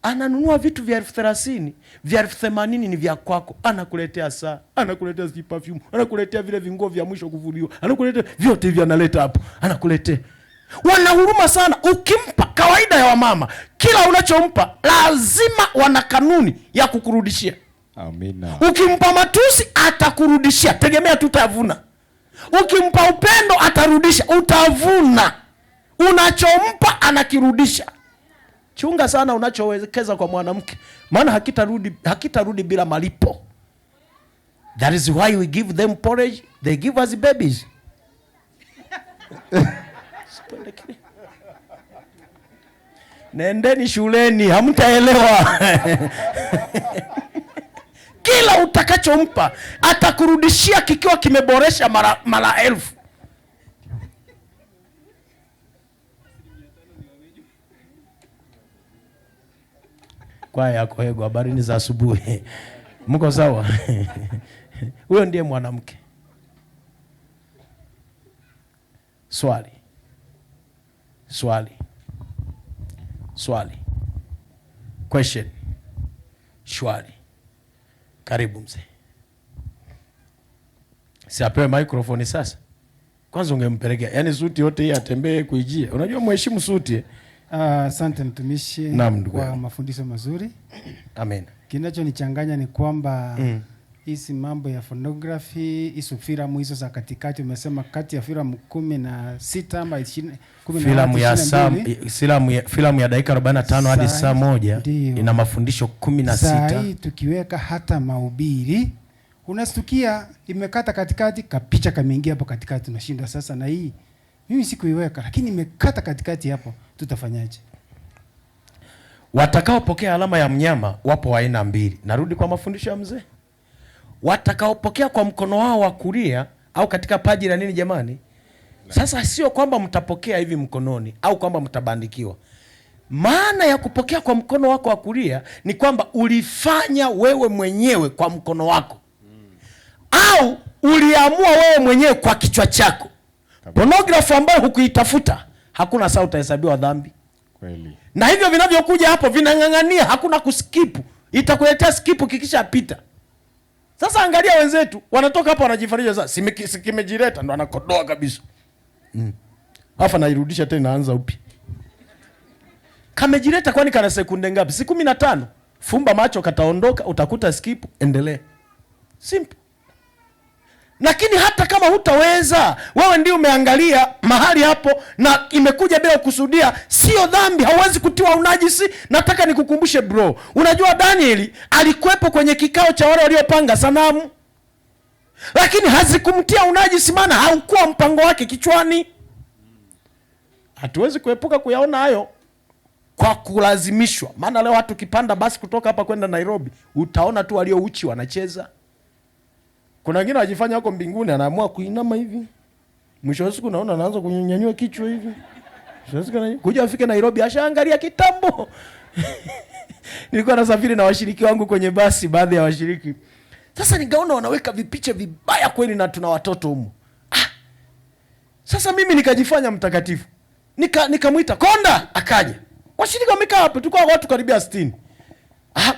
ananunua vitu vya 30,000, vya 80,000 ni vya kwako. Anakuletea saa, anakuletea perfume, anakuletea vile vinguo vya mwisho kuvuliwa, anakuletea vyote hivi, analeta hapo, anakuletea. Wana huruma sana. Ukimpa, kawaida ya wamama, kila unachompa lazima wana kanuni ya kukurudishia. Amina. Ukimpa matusi atakurudishia, tegemea tu utavuna. Ukimpa upendo atarudisha, utavuna. Unachompa anakirudisha. Chunga sana unachowekeza kwa mwanamke, maana hakitarudi bila malipo. That is why we give them porridge, they give us babies. Nendeni shuleni, hamtaelewa. Kila utakachompa atakurudishia kikiwa kimeboresha mara 1,000. Kwaya yako hego, habari ni za asubuhi. Mko sawa? Huyo ndiye mwanamke. Swali. Swali. Swali. Question. Swali. Karibu mzee. Si apewe microphone sasa. Kwanza ungempelekea. Yaani suti yote hii atembee kuijia. Unajua mheshimu suti. Asante mtumishi kwa mafundisho mazuri. Amen. Kinachonichanganya ni kwamba hizi mambo ya phonography, hizo filamu hizo za katikati, umesema kati ya filamu 16 ama 20, filamu ya saa, filamu ya dakika 45 hadi saa 1 ina mafundisho 16. Saa hii tukiweka hata mahubiri unastukia imekata katikati, kapicha kameingia hapo katikati, tunashinda sasa na hii. Mimi sikuiweka lakini imekata katikati hapo, tutafanyaje? Watakaopokea alama ya mnyama wapo aina mbili. Narudi kwa mafundisho ya mzee. Watakaopokea kwa mkono wao wa kulia au katika paji la nini jamani? Sasa sio kwamba mtapokea hivi mkononi au kwamba mtabandikiwa. Maana ya kupokea kwa mkono wako wa kulia ni kwamba ulifanya wewe mwenyewe kwa mkono wako. Au uliamua wewe mwenyewe kwa kichwa chako. Pornography ambayo hukuitafuta, hakuna saa utahesabiwa dhambi. Kweli. Na hivyo vinavyokuja hapo vinang'ang'ania, hakuna kuskipu. Itakuletea skipu kikishapita. Sasa angalia wenzetu wanatoka hapo wanajifariji sasa, kimejileta ndo anakodoa kabisa. Alafu anairudisha tena inaanza upya. Kamejileta kwani kana sekunde ngapi? Si 15. Fumba macho kataondoka, utakuta skip, endelea. Simple. Lakini hata kama hutaweza, wewe ndio umeangalia mahali hapo na imekuja bila kukusudia, sio dhambi, hauwezi kutiwa unajisi. Nataka nikukumbushe bro, unajua Danieli alikuwepo kwenye kikao cha wale waliopanga sanamu, lakini hazikumtia unajisi maana haukuwa mpango wake kichwani. Hatuwezi kuepuka kuyaona hayo kwa kulazimishwa. Maana leo hata ukipanda basi kutoka hapa kwenda Nairobi, utaona tu walio uchi wanacheza. Kuna wengine wajifanya wako mbinguni, anaamua kuinama hivi. Mwisho wa siku naona anaanza kunyanyua kichwa hivi. Mwisho wa siku kuja afike Nairobi ashaangalia kitambo. Nilikuwa nasafiri na washiriki wangu kwenye basi, baadhi ya washiriki. Sasa nikaona wanaweka vipicha vibaya kweli na tuna watoto humu. Sasa mimi nikajifanya mtakatifu. Nikamuita Konda, akaja. Washiriki wamekaa hapo, tulikuwa watu karibia 60.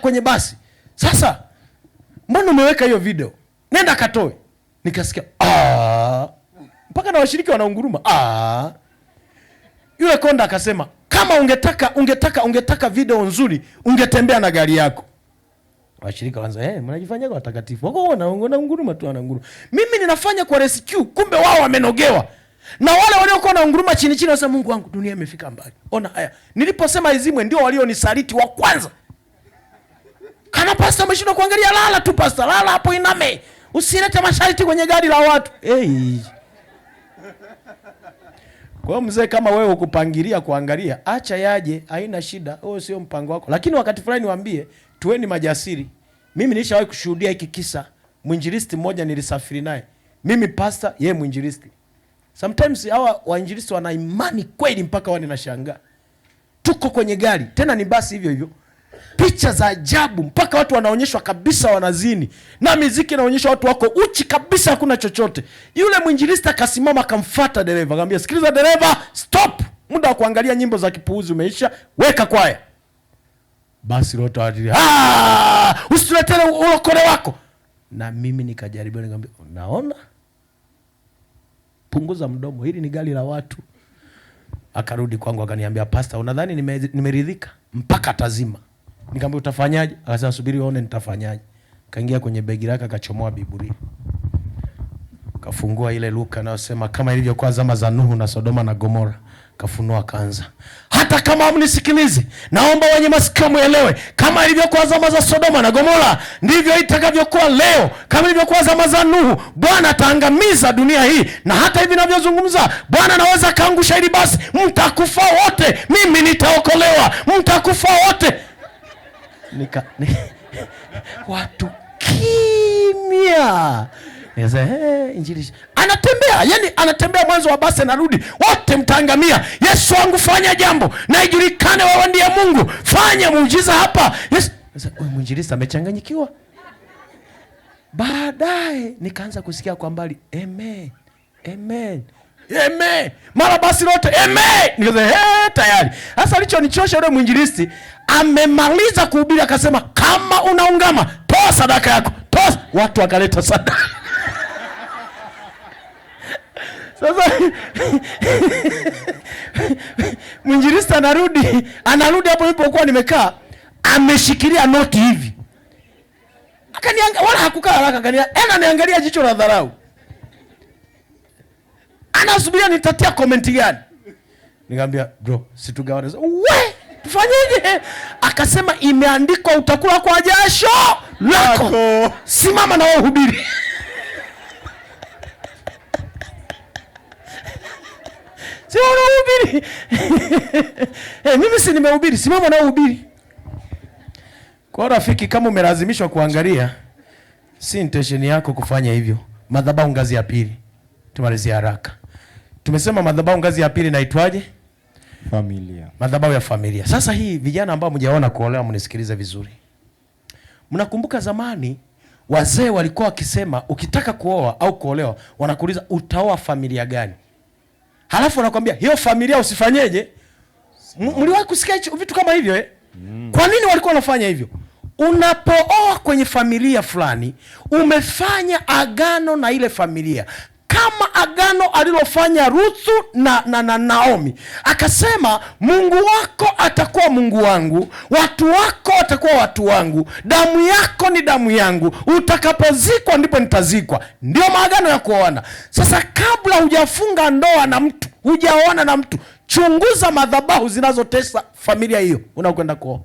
Kwenye basi. Sasa mbona umeweka hiyo video? Nenda katoe. Nikasikia mpaka na washiriki wanaunguruma. Yule Konda akasema, kama ungetaka video nzuri, ungetembea na gari yako. Washirika wanaanza, mnajifanya watakatifu. Wako wanaunguruma tu, wanaunguruma. Mimi ninafanya kwa rescue, kumbe wao wamenogewa. Na wale waliokuwa na unguruma chini chini wanasema, Mungu wangu, dunia imefika mbali. Ona haya. Niliposema izimwe ndio walionisaliti wa kwanza. Kana pastor ameshindwa kuangalia, lala tu pastor, lala hapo iname. Usilete masharti kwenye gari la watu. Hey. Kwa hiyo mzee, kama wewe hukupangilia kuangalia, acha yaje, haina shida. Huo sio mpango wako. Lakini wakati fulani niwaambie, tuweni majasiri. Mimi nilishawahi kushuhudia hiki kisa. Mwinjilisti mmoja nilisafiri naye. Mimi pastor, yeye mwinjilisti. Sometimes hawa wainjilisti wana imani kweli mpaka wao ninashangaa. Tuko kwenye gari, tena ni basi hivyo hivyo. Picha za ajabu mpaka watu wanaonyeshwa kabisa wanazini. Na muziki inaonyesha watu wako uchi kabisa, hakuna chochote. Yule mwinjilisti akasimama akamfuata dereva, akamwambia, "Sikiliza dereva, stop. Muda wa kuangalia nyimbo za kipuuzi umeisha, weka kwaya." Basi lote watu, usituletee ulokole wako. Na mimi nikajaribu nikamwambia, "Unaona? Punguza mdomo, hili ni gari la watu." Akarudi kwangu akaniambia, "Pastor, unadhani nimeridhika?" Mpaka tazima. Nikamwambia, "Utafanyaje?" Akasema, "Subiri uone nitafanyaje." Kaingia kwenye begi lake akachomoa Biblia. Kafungua ile Luka anayosema kama ilivyokuwa zama za Nuhu na Sodoma na Gomora. Kafunua kaanza, "Hata kama hamnisikilizi, naomba wenye masikio muelewe, kama ilivyokuwa zama za Sodoma na Gomora ndivyo itakavyokuwa leo. Kama ilivyokuwa zama za Nuhu, Bwana ataangamiza dunia hii. Na hata hivi ninavyozungumza, Bwana anaweza kaangusha hili basi, mtakufa wote, mimi nitaokolewa, mtakufa wote." Watu kimya. Nikasema, injili. Anatembea, yani anatembea mwanzo wa basi anarudi, wote mtaangamia. Yesu wangu fanya jambo na ijulikane wewe ndiye Mungu. Fanya muujiza hapa. Yesu. Sasa huyu mwinjilisti amechanganyikiwa. Baadaye nikaanza kusikia kwa mbali, amen. Amen. Amen. Mara basi lote amen. Nikasema, tayari. Sasa alichonichosha yule mwinjilisti, amemaliza kuhubiri akasema, kama unaungama, toa sadaka yako. Toa. Watu wakaleta sadaka. Sasa mwinjilisti anarudi hapo nilipokuwa nimekaa, ameshikilia noti hivi. Akaniangalia, wala hakukaa haraka, ananiangalia jicho la dharau. Anasubiria nitatia comment gani. Nikamwambia, "Bro, situgawane." We, tufanyeje? Akasema, imeandikwa utakula kwa jasho lako. Simama na wewe uhubiri. Simama na uhubiri. Mimi si nimehubiri, simama na uhubiri. Kwa rafiki, kama umelazimishwa kuangalia, si intention yako kufanya hivyo. Madhabahu ngazi ya pili. Tumalizie haraka. Tumesema madhabahu ngazi ya pili inaitwaje? Familia. Madhabahu ya familia. Sasa hii vijana ambao mjaona kuolewa mnisikilize vizuri. Mnakumbuka zamani Wazee walikuwa wakisema ukitaka kuoa au kuolewa, wanakuuliza utaoa familia gani? Halafu wanakuambia hiyo familia usifanyeje? Mliwahi kusikia vitu kama hivyo eh? Kwa nini walikuwa wanafanya hivyo? Unapooa kwenye familia fulani, umefanya agano na ile familia. Kama agano alilofanya Ruthu na Naomi. Akasema Mungu wako atakuwa Mungu wangu, watu wako watakuwa watu wangu, damu yako ni damu yangu, utakapozikwa ndipo nitazikwa. Ndio maagano ya kuoana. Sasa kabla hujafunga ndoa na mtu, hujaoana na mtu, chunguza madhabahu zinazotesa familia hiyo unaokwenda kuoa.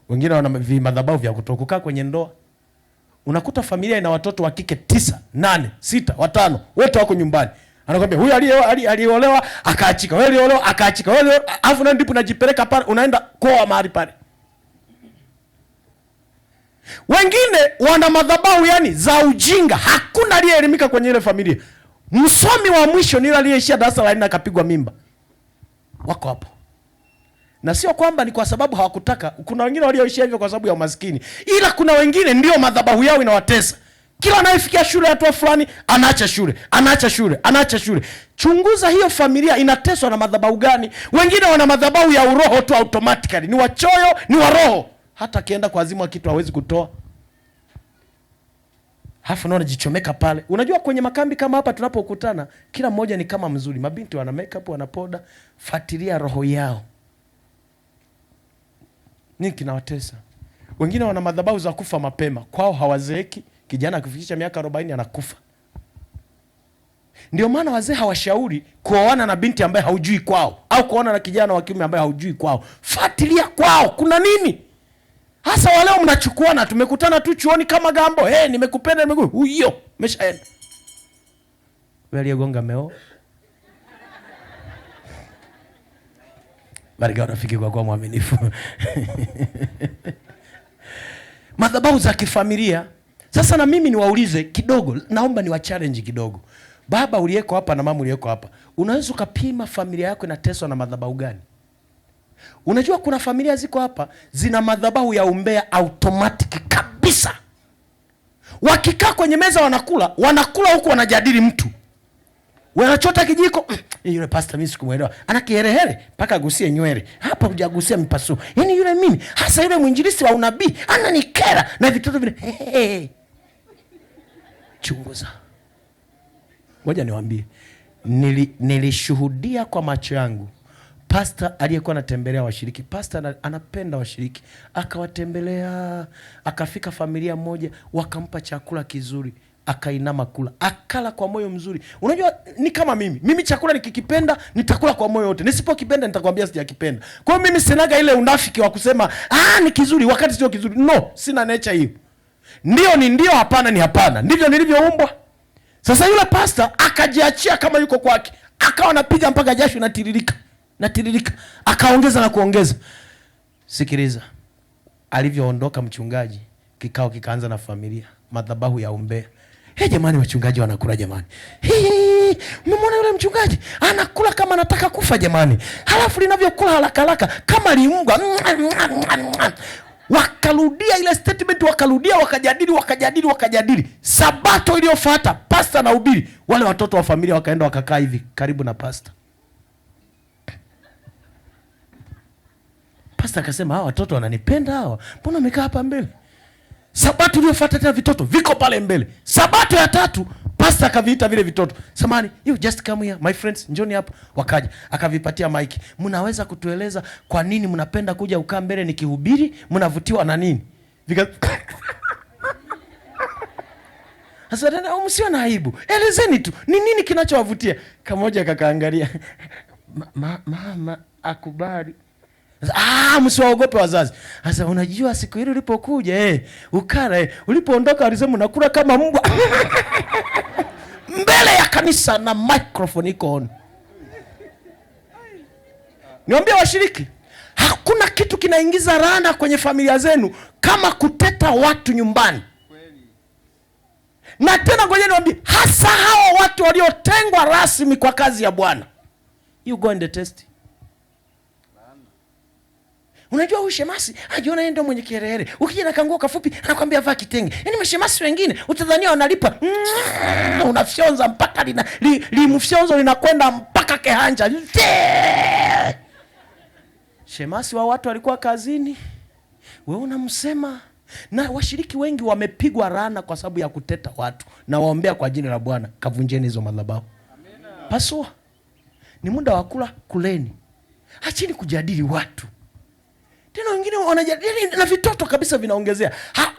Wengine wana madhabahu vya kutokukaa kwenye ndoa. Unakuta familia ina watoto wa kike 9, 8, 6, 5, wote wako nyumbani. Anakuambia huyu aliolewa akaachika, huyu aliolewa akaachika, huyu alafu na ndipo unajipeleka pale, unaenda koa mahali pale. Wengine wana madhabahu yani za ujinga, hakuna aliyeelimika kwenye ile familia. Msomi wa mwisho ni yule aliyeishia darasa la 4 akapigwa mimba. Wako hapo. Na sio kwamba ni kwa sababu hawakutaka. Kuna wengine walioishia hivyo kwa sababu ya umaskini. Ila kuna wengine ndio madhabahu yao inawatesa. Kila anayefikia shule hatua fulani anaacha shule, anaacha shule, anaacha shule. Chunguza hiyo familia inateswa na madhabahu gani. Wengine wana madhabahu ya uroho tu automatically. Ni wachoyo, ni wa roho. Hata akienda kwa azimu kitu hawezi kutoa. Halafu naona jichomeka pale. Unajua kwenye makambi kama hapa tunapokutana, kila mmoja ni kama mzuri. Mabinti wana makeup, wana poda. Fuatilia roho yao. Nini kinawatesa? Wengine wana madhabahu za kufa mapema. Kwao hawazeeki. Kijana akifikisha miaka 40 anakufa. Ndio maana wazee hawashauri kuoana na binti ambaye haujui kwao, au kuoana na kijana wa kiume ambaye haujui kwao. Fuatilia kwao kuna nini? Hasa waleo mnachukuana, tumekutana tu chuoni kama gambo. Hey, nimekupenda, nimekupenda. Huyo umeshaenda. Wewe aliyegonga meo. Bariki rafiki kwa kuwa mwaminifu. Madhabahu za kifamilia. Sasa na mimi niwaulize kidogo, naomba niwa challenge kidogo. Baba uliyeko hapa na mama uliyeko hapa, unaweza ukapima familia yako inateswa na madhabahu gani? Unajua kuna familia ziko hapa zina madhabahu ya umbea automatic kabisa. Wakikaa kwenye meza wanakula, wanakula huku wanajadili mtu. Wanachota kijiko, yule pastor mimi sikumuelewa. Ana kiherehere mpaka agusie nywele. Hapa hujagusia mpasuo. Yaani yule mimi, hasa yule mwinjilisti wa unabii ananikera na vitoto vile. Chunguza. Ngoja niwaambie. Nilishuhudia kwa macho yangu pastor aliyekuwa anatembelea washiriki. Pastor anapenda washiriki. Akawatembelea, akafika familia moja, wakampa chakula kizuri. Akainama kula, akala kwa moyo mzuri. Unajua ni kama mimi. Mimi chakula nikikipenda nitakula kwa moyo wote. Nisipokipenda nitakwambia sijakipenda. Kwa hiyo mimi sinaga ile unafiki wa kusema ni kizuri wakati sio kizuri. No, sina nature hiyo. Ndio ni ndio, hapana ni hapana. Ndivyo nilivyoumbwa. Sasa yule pastor akajiachia kama yuko kwake. Akawa anapiga mpaka jasho inatiririka. Natiririka. Akaongeza na kuongeza. Sikiliza. Alivyoondoka mchungaji, kikao kikaanza na familia, madhabahu ya umbea. Hey, jamani wachungaji wanakula jamani. Hey, umemwona yule mchungaji anakula kama anataka kufa jamani. Halafu linavyokula haraka haraka kama liungwa. Wakarudia ile statement, wakarudia, wakajadili, wakajadili, wakajadili. Sabato iliyofuata pastor na ubiri, wale watoto wa familia wakaenda wakakaa hivi karibu na pastor. Pastor akasema hawa watoto wananipenda hawa. Mbona wamekaa hapa mbele? Sabato iliyofuata tena vitoto viko pale mbele. Sabato ya tatu pastor akaviita vile vitoto. Samani, you just come here my friends, njoni hapa. Wakaja, akavipatia mic. Mnaweza kutueleza kwa nini mnapenda kuja ukaa mbele nikihubiri? Mnavutiwa na nini? Sasa tena msio na aibu. Elezeni tu, ni nini kinachowavutia? Kamoja kakaangalia. Mama akubali. Msiwaogope wazazi. Sasa unajua siku ile ulipokuja ukala ulipoondoka alisema unakula kama mbwa. Mbele ya kanisa na microphone iko on. Niambie washiriki, hakuna kitu kinaingiza laana kwenye familia zenu kama kuteta watu nyumbani. Na tena ngoja niwaambie, hasa hao watu waliotengwa rasmi kwa kazi ya Bwana. You go and test. Unajua huyu shemasi ajiona yeye ndio mwenye kiherehere. Ukija na kanguo kafupi anakuambia vaa kitenge. Yaani mashemasi wengine utadhania wanalipa. Unafyonza mpaka limfyonzo linakwenda mpaka kehanja. Shemasi wa watu alikuwa kazini. Wewe unamsema. Na washiriki wengi wamepigwa rana kwa sababu ya kuteta watu. Na waombea kwa jina la Bwana, kavunjeni hizo madhabahu. Pasua. Ni muda wa kula, kuleni. Acheni kujadili watu. Tena wengine wanajadili na vitoto kabisa vinaongezea.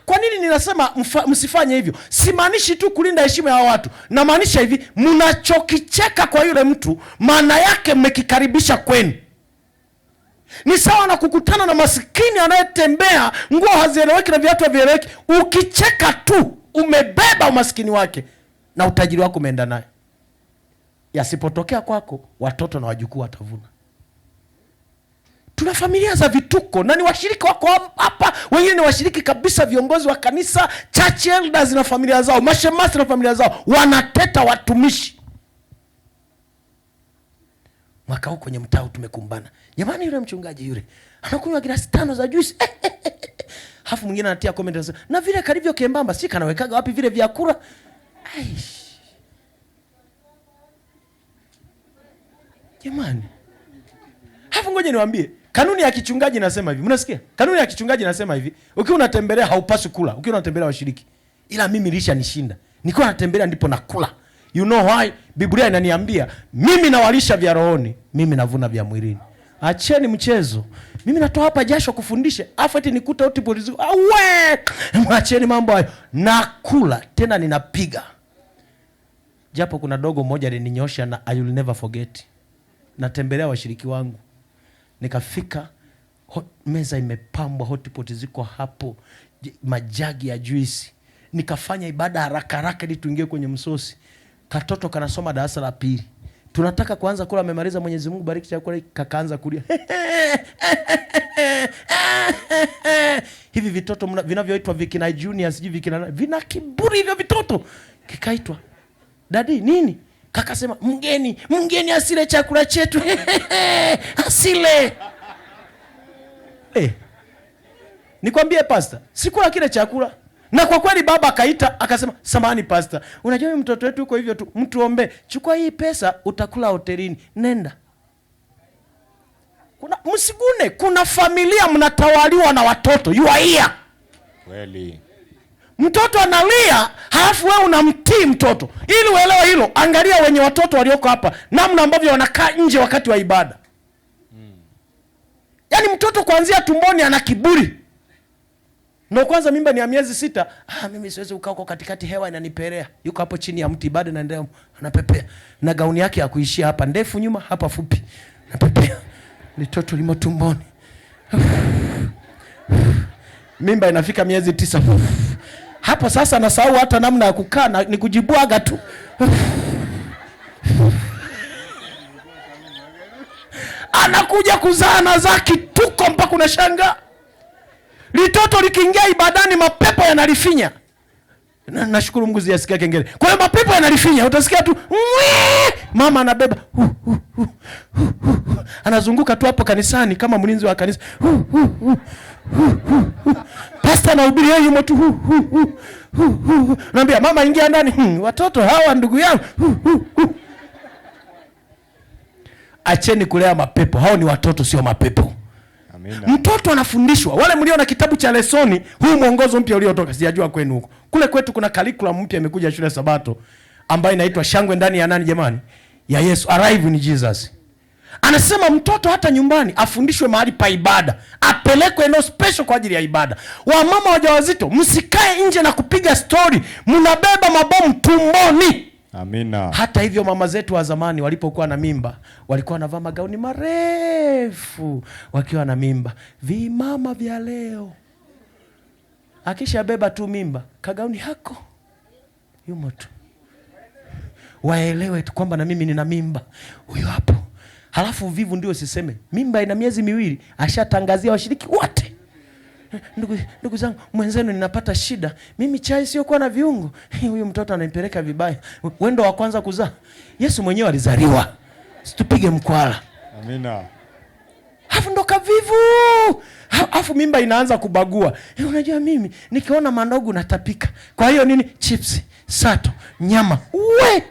Kwa nini ninasema msifanye hivyo? Simaanishi tu kulinda heshima ya watu. Namaanisha hivi, mnachokicheka kwa yule mtu, maana yake mmekikaribisha kwenu. Ni sawa na kukutana na masikini anayetembea, nguo hazieleweki na viatu havieleweki. Ukicheka tu umebeba umasikini wake na utajiri wako umeenda naye. Yasipotokea kwako, watoto na wajukuu watavuna. Tuna familia za vituko na ni washiriki wako hapa, wengine ni washiriki kabisa, viongozi wa kanisa, church elders na familia zao, mashemasi na familia zao, wanateta watumishi. Mwaka huu kwenye mtaa tumekumbana. Jamani, yule mchungaji yule anakunywa glasi 5 za juice. Hafu mwingine anatia comment anasema, na vile kalivyo kembamba, si kanawekaga wapi vile vyakula? Aish. Jamani. Hafu ngoja niwaambie, kanuni ya kichungaji inasema hivi. Mnasikia? Kanuni ya kichungaji inasema hivi, ukiwa unatembelea haupaswi kula, ukiwa unatembelea washiriki. Ila mimi nilishanishinda. Nikiwa natembelea ndipo nakula. You know why? Biblia inaniambia mimi nawalisha vya rohoni, mimi navuna vya mwilini. Acheni mchezo. Mimi natoa hapa jasho kufundisha, afu eti nikuta uti polisi. Awe! Acheni mambo hayo. Nakula tena ninapiga. Japo kuna dogo moja alininyosha na I will never forget. Natembelea washiriki wangu. Nikafika, meza imepambwa, hotpot ziko hapo, majagi ya juisi. Nikafanya ibada haraka haraka ili tuingie kwenye msosi. Katoto kanasoma darasa la 2. Tunataka kuanza kula, amemaliza Mwenyezi Mungu bariki chakula, kakaanza kulia. Hivi vitoto vinavyoitwa vikina junior, sijui vikina vina kiburi hivyo vitoto. Kikaitwa, "Dadi, nini?" Kakasema, "Mgeni asile chakula chetu." Asile. Nikwambie pastor, sikula kile chakula. Na kwa kweli baba akaita akasema, "Samahani pastor, unajua mtoto wetu yuko hivyo tu, mtuombe. Chukua hii pesa utakula hotelini. Nenda." Kuna msigune, kuna familia mnatawaliwa na watoto. You are here. Kweli. Mtoto analia, halafu wewe unamtii mtoto. Ili uelewe hilo, angalia wenye watoto walioko hapa, namna ambavyo wanakaa nje wakati wa ibada. Yaani mtoto kuanzia tumboni ana kiburi. Ndio kwanza mimba ni ya miezi 6. Mimi siwezi kukaa huko katikati, hewa inanipelea. Yuko hapo chini ya mti, ibada inaendelea, anapepea. Na gauni yake ya kuishia hapa, ndefu nyuma, hapa fupi. Anapepea. Mtoto limo tumboni. Mimba inafika miezi 9. Hapo sasa nasahau hata namna ya kukaa, ni kujibwaga tu. Anakuja kuzaa na za kituko mpaka unashangaa. Litoto likiingia ibadani mapepo yanalifinya. Nashukuru Mungu sijasikia kengele. Kwa hiyo mapepo yanalifinya, utasikia tu mama anabeba. Anazunguka tu hapo kanisani kama mlinzi wa kanisa. Pastor anahubiri yeye yumo tu. Naambia mama ingia ndani. Watoto hawa ndugu yangu. Acheni kulea mapepo. Hao ni watoto sio mapepo. Amina. Mtoto anafundishwa. Wale mlio na kitabu cha lesoni, huu mwongozo mpya uliotoka, sijajua kwenu huko. Kule kwetu kuna curriculum mpya imekuja shule Sabato ambayo inaitwa Shangwe ndani ya nani jamani? Ya Yesu, Arrive in Jesus. Anasema mtoto hata nyumbani afundishwe mahali pa ibada, apelekwe eneo special kwa ajili ya ibada. Wamama wajawazito, msikae nje na kupiga story, mnabeba mabomu tumboni. Amina. Hata hivyo mama zetu wa zamani walipokuwa na mimba walikuwa wanavaa magauni marefu wakiwa na mimba. Vimama vya leo akishabeba tu mimba, kagauni hako yumo tu. Waelewe tu kwamba na mimi nina mimba, huyo hapo. Halafu uvivu ndio siseme. Mimba ina miezi 2, ashatangazia washiriki wote. Ndugu zangu, mwenzenu ninapata shida. Mimi chai sio kuwa na viungo. Huyu mtoto ananipeleka vibaya. Wewe ndo wa kwanza kuzaa. Yesu mwenyewe alizaliwa. Situpige mkwala. Amina. Hapo ndo kavivu. Afu mimba inaanza kubagua. Unajua mimi nikiona manogu natapika. Kwa hiyo nini? Chips, sato, nyama. We!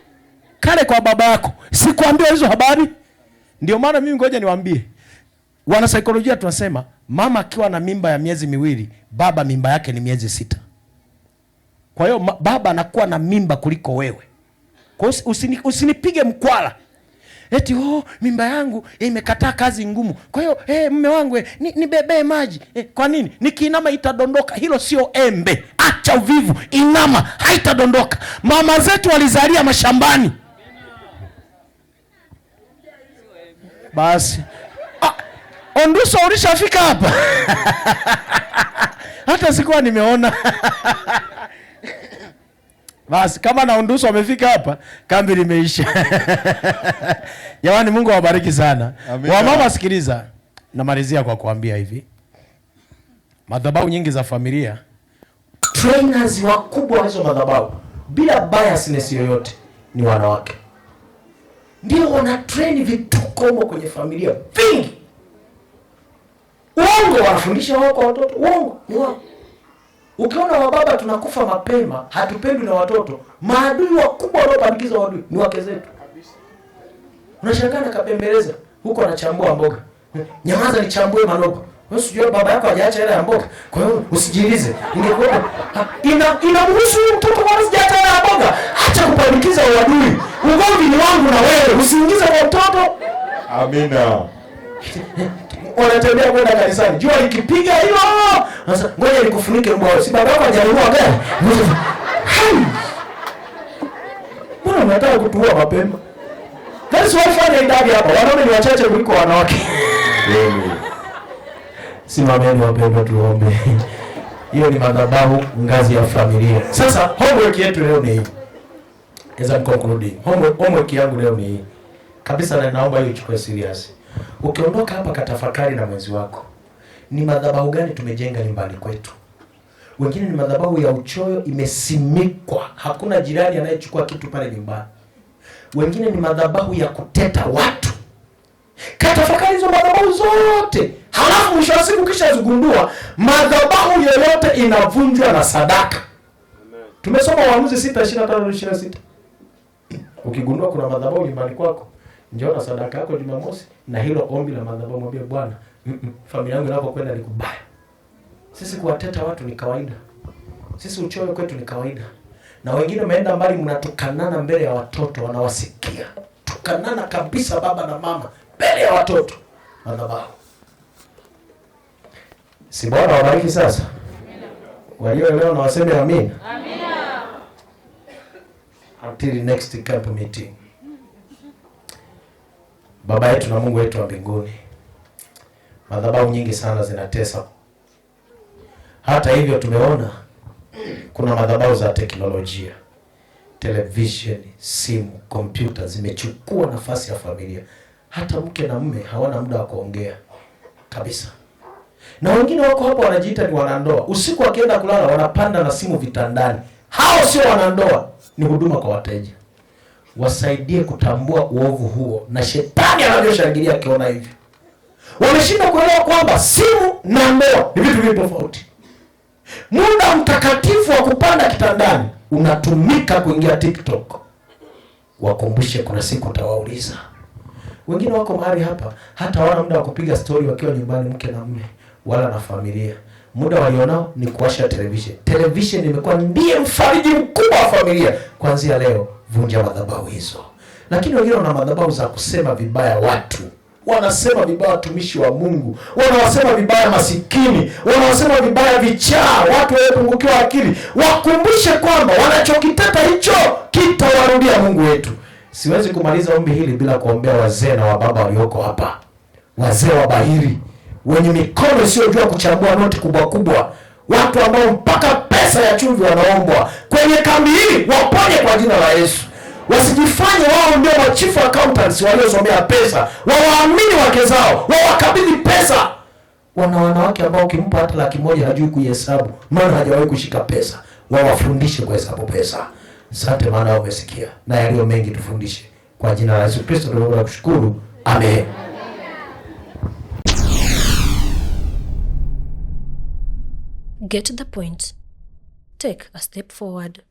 Kale kwa baba yako. Sikuambia hizo habari. Ndio maana mimi ngoja niwaambie. Wanasaikolojia tunasema mama akiwa na mimba ya miezi 2, baba mimba yake ni miezi 6. Kwa hiyo baba anakuwa na mimba kuliko wewe. Kwa hiyo usinipige mkwala. Eti oh, mimba yangu imekataa kazi ngumu. Kwa hiyo mume wangu nibebee maji. Kwa nini? Nikiinama itadondoka. Hilo sio embe. Acha uvivu, inama, haitadondoka. Mama zetu walizalia mashambani. Basi. Onduso ulishafika hapa. Hata sikuwa nimeona. Basi kama na Onduso wamefika hapa, kambi limeisha. Jamani, Mungu awabariki sana. Wamama sikiliza, namalizia kwa kuambia hivi. Madhabahu nyingi za familia, trainers wakubwa hizo madhabahu bila biasness yoyote ni wanawake. Ndio wana train vituko huko kwenye familia vingi. Uongo wanafundisha wao kwa watoto, uongo ni wao. Ukiona wababa tunakufa mapema, hatupendwi na watoto, maadui wakubwa wanaopandikiza wadui ni wake zetu. Unashangaa nakabembeleza huko anachambua mboga. Nyamaza nichambue manogo. Wewe usijue baba yako hajaacha hela ya mboga. Kwa hiyo usijilize. Ingekuwa inamhusu mtoto kwa sababu hajaacha hela ya mboga. Acha kupandikiza uadui. Ugomvi ni wangu na wewe, usiingize kwa mtoto. Amina. Wanatembea kwenda kanisani. Jua likipiga hilo, sasa ngoja nikufunike mbwa. Si baba yako hajanunua gari. Hai. Mbona unataka kutuua mapema? That's why fanya idadi hapa. Wanaume ni wachache kuliko wanawake. Simameni wapendwa, tuombe. Hiyo ni madhabahu ngazi ya familia. Sasa homework yetu leo ni hii. As I'm concluding. Homework yangu leo ni hii. Kabisa, na naomba hiyo ichukue serious. Ukiondoka hapa katafakari na mwenzi wako. Ni madhabahu gani tumejenga nyumbani kwetu? Wengine ni madhabahu ya uchoyo imesimikwa. Hakuna jirani anayechukua kitu pale nyumbani. Wengine ni madhabahu ya kuteta watu. Katafakari hizo madhabahu zote. Halafu mwisho wa siku kisha zigundua madhabahu yoyote inavunjwa na sadaka. Amen. Tumesoma Waamuzi 6:25-26. Ukigundua kuna madhabahu nyumbani kwako, njoo na sadaka yako Jumamosi na hilo ombi la madhabahu, mwambie Bwana, familia yangu inapokwenda ni kubaya. Sisi kuwateta watu ni kawaida. Sisi uchoyo kwetu ni kawaida. Na wengine wameenda mbali, mnatukanana mbele ya watoto, wanawasikia. Tukanana kabisa baba na mama mbele ya watoto. Madhabahu. Si Bwana wabariki sasa. Walioelewa na waseme amina. Amina. Until next camp meeting. Baba yetu na Mungu wetu wa mbinguni, madhabahu nyingi sana zinatesa. Hata hivyo tumeona kuna madhabahu za teknolojia, television, simu, kompyuta zimechukua nafasi ya familia. Hata mke na mume hawana muda wa kuongea kabisa. Na wengine wako hapo wanajiita ni wanandoa. Usiku wakienda kulala wanapanda na simu vitandani. Hao sio wanandoa, ni huduma kwa wateja. Wasaidie kutambua uovu huo na shetani anavyoshangilia akiona hivi. Wameshindwa kuelewa kwamba simu na ndoa ni vitu viwili tofauti. Muda mtakatifu wa kupanda kitandani unatumika kuingia TikTok. Wakumbushe, kuna siku utawauliza. Wengine wako mahali hapa hata hawana muda wa kupiga story wakiwa nyumbani, mke na mume wala na familia. Muda walionao ni kuwasha television. Television imekuwa ndiye mfariji mkubwa wa familia. Kuanzia leo vunja madhabahu hizo. Lakini wengine wana madhabahu za kusema vibaya watu. Wanasema vibaya watumishi wa Mungu, wanawasema vibaya masikini, wanawasema vibaya vichaa, watu waliopungukiwa akili. Wakumbushe kwamba wanachokiteta hicho kitawarudia Mungu wetu. Siwezi kumaliza ombi hili bila kuombea wazee na wababa walioko hapa. Wazee wa bahiri, wenye mikono isiyojua kuchambua noti kubwa kubwa, watu ambao mpaka pesa ya chumvi wanaombwa. Kwenye kambi hii waponye kwa jina la Yesu. Wasijifanye wao ndio wa chief accountants waliosomea pesa. Wawaamini wake zao, wawakabidhi pesa. Wana wanawake ambao ukimpa hata 100,000 hajui kuihesabu, maana hajawahi kushika pesa. Wawafundishe kuhesabu pesa. Asante maana wamesikia. Na yaliyo mengi tufundishe. Kwa jina la Yesu Kristo tunaomba kushukuru. Amen. Get the point. Take a step forward.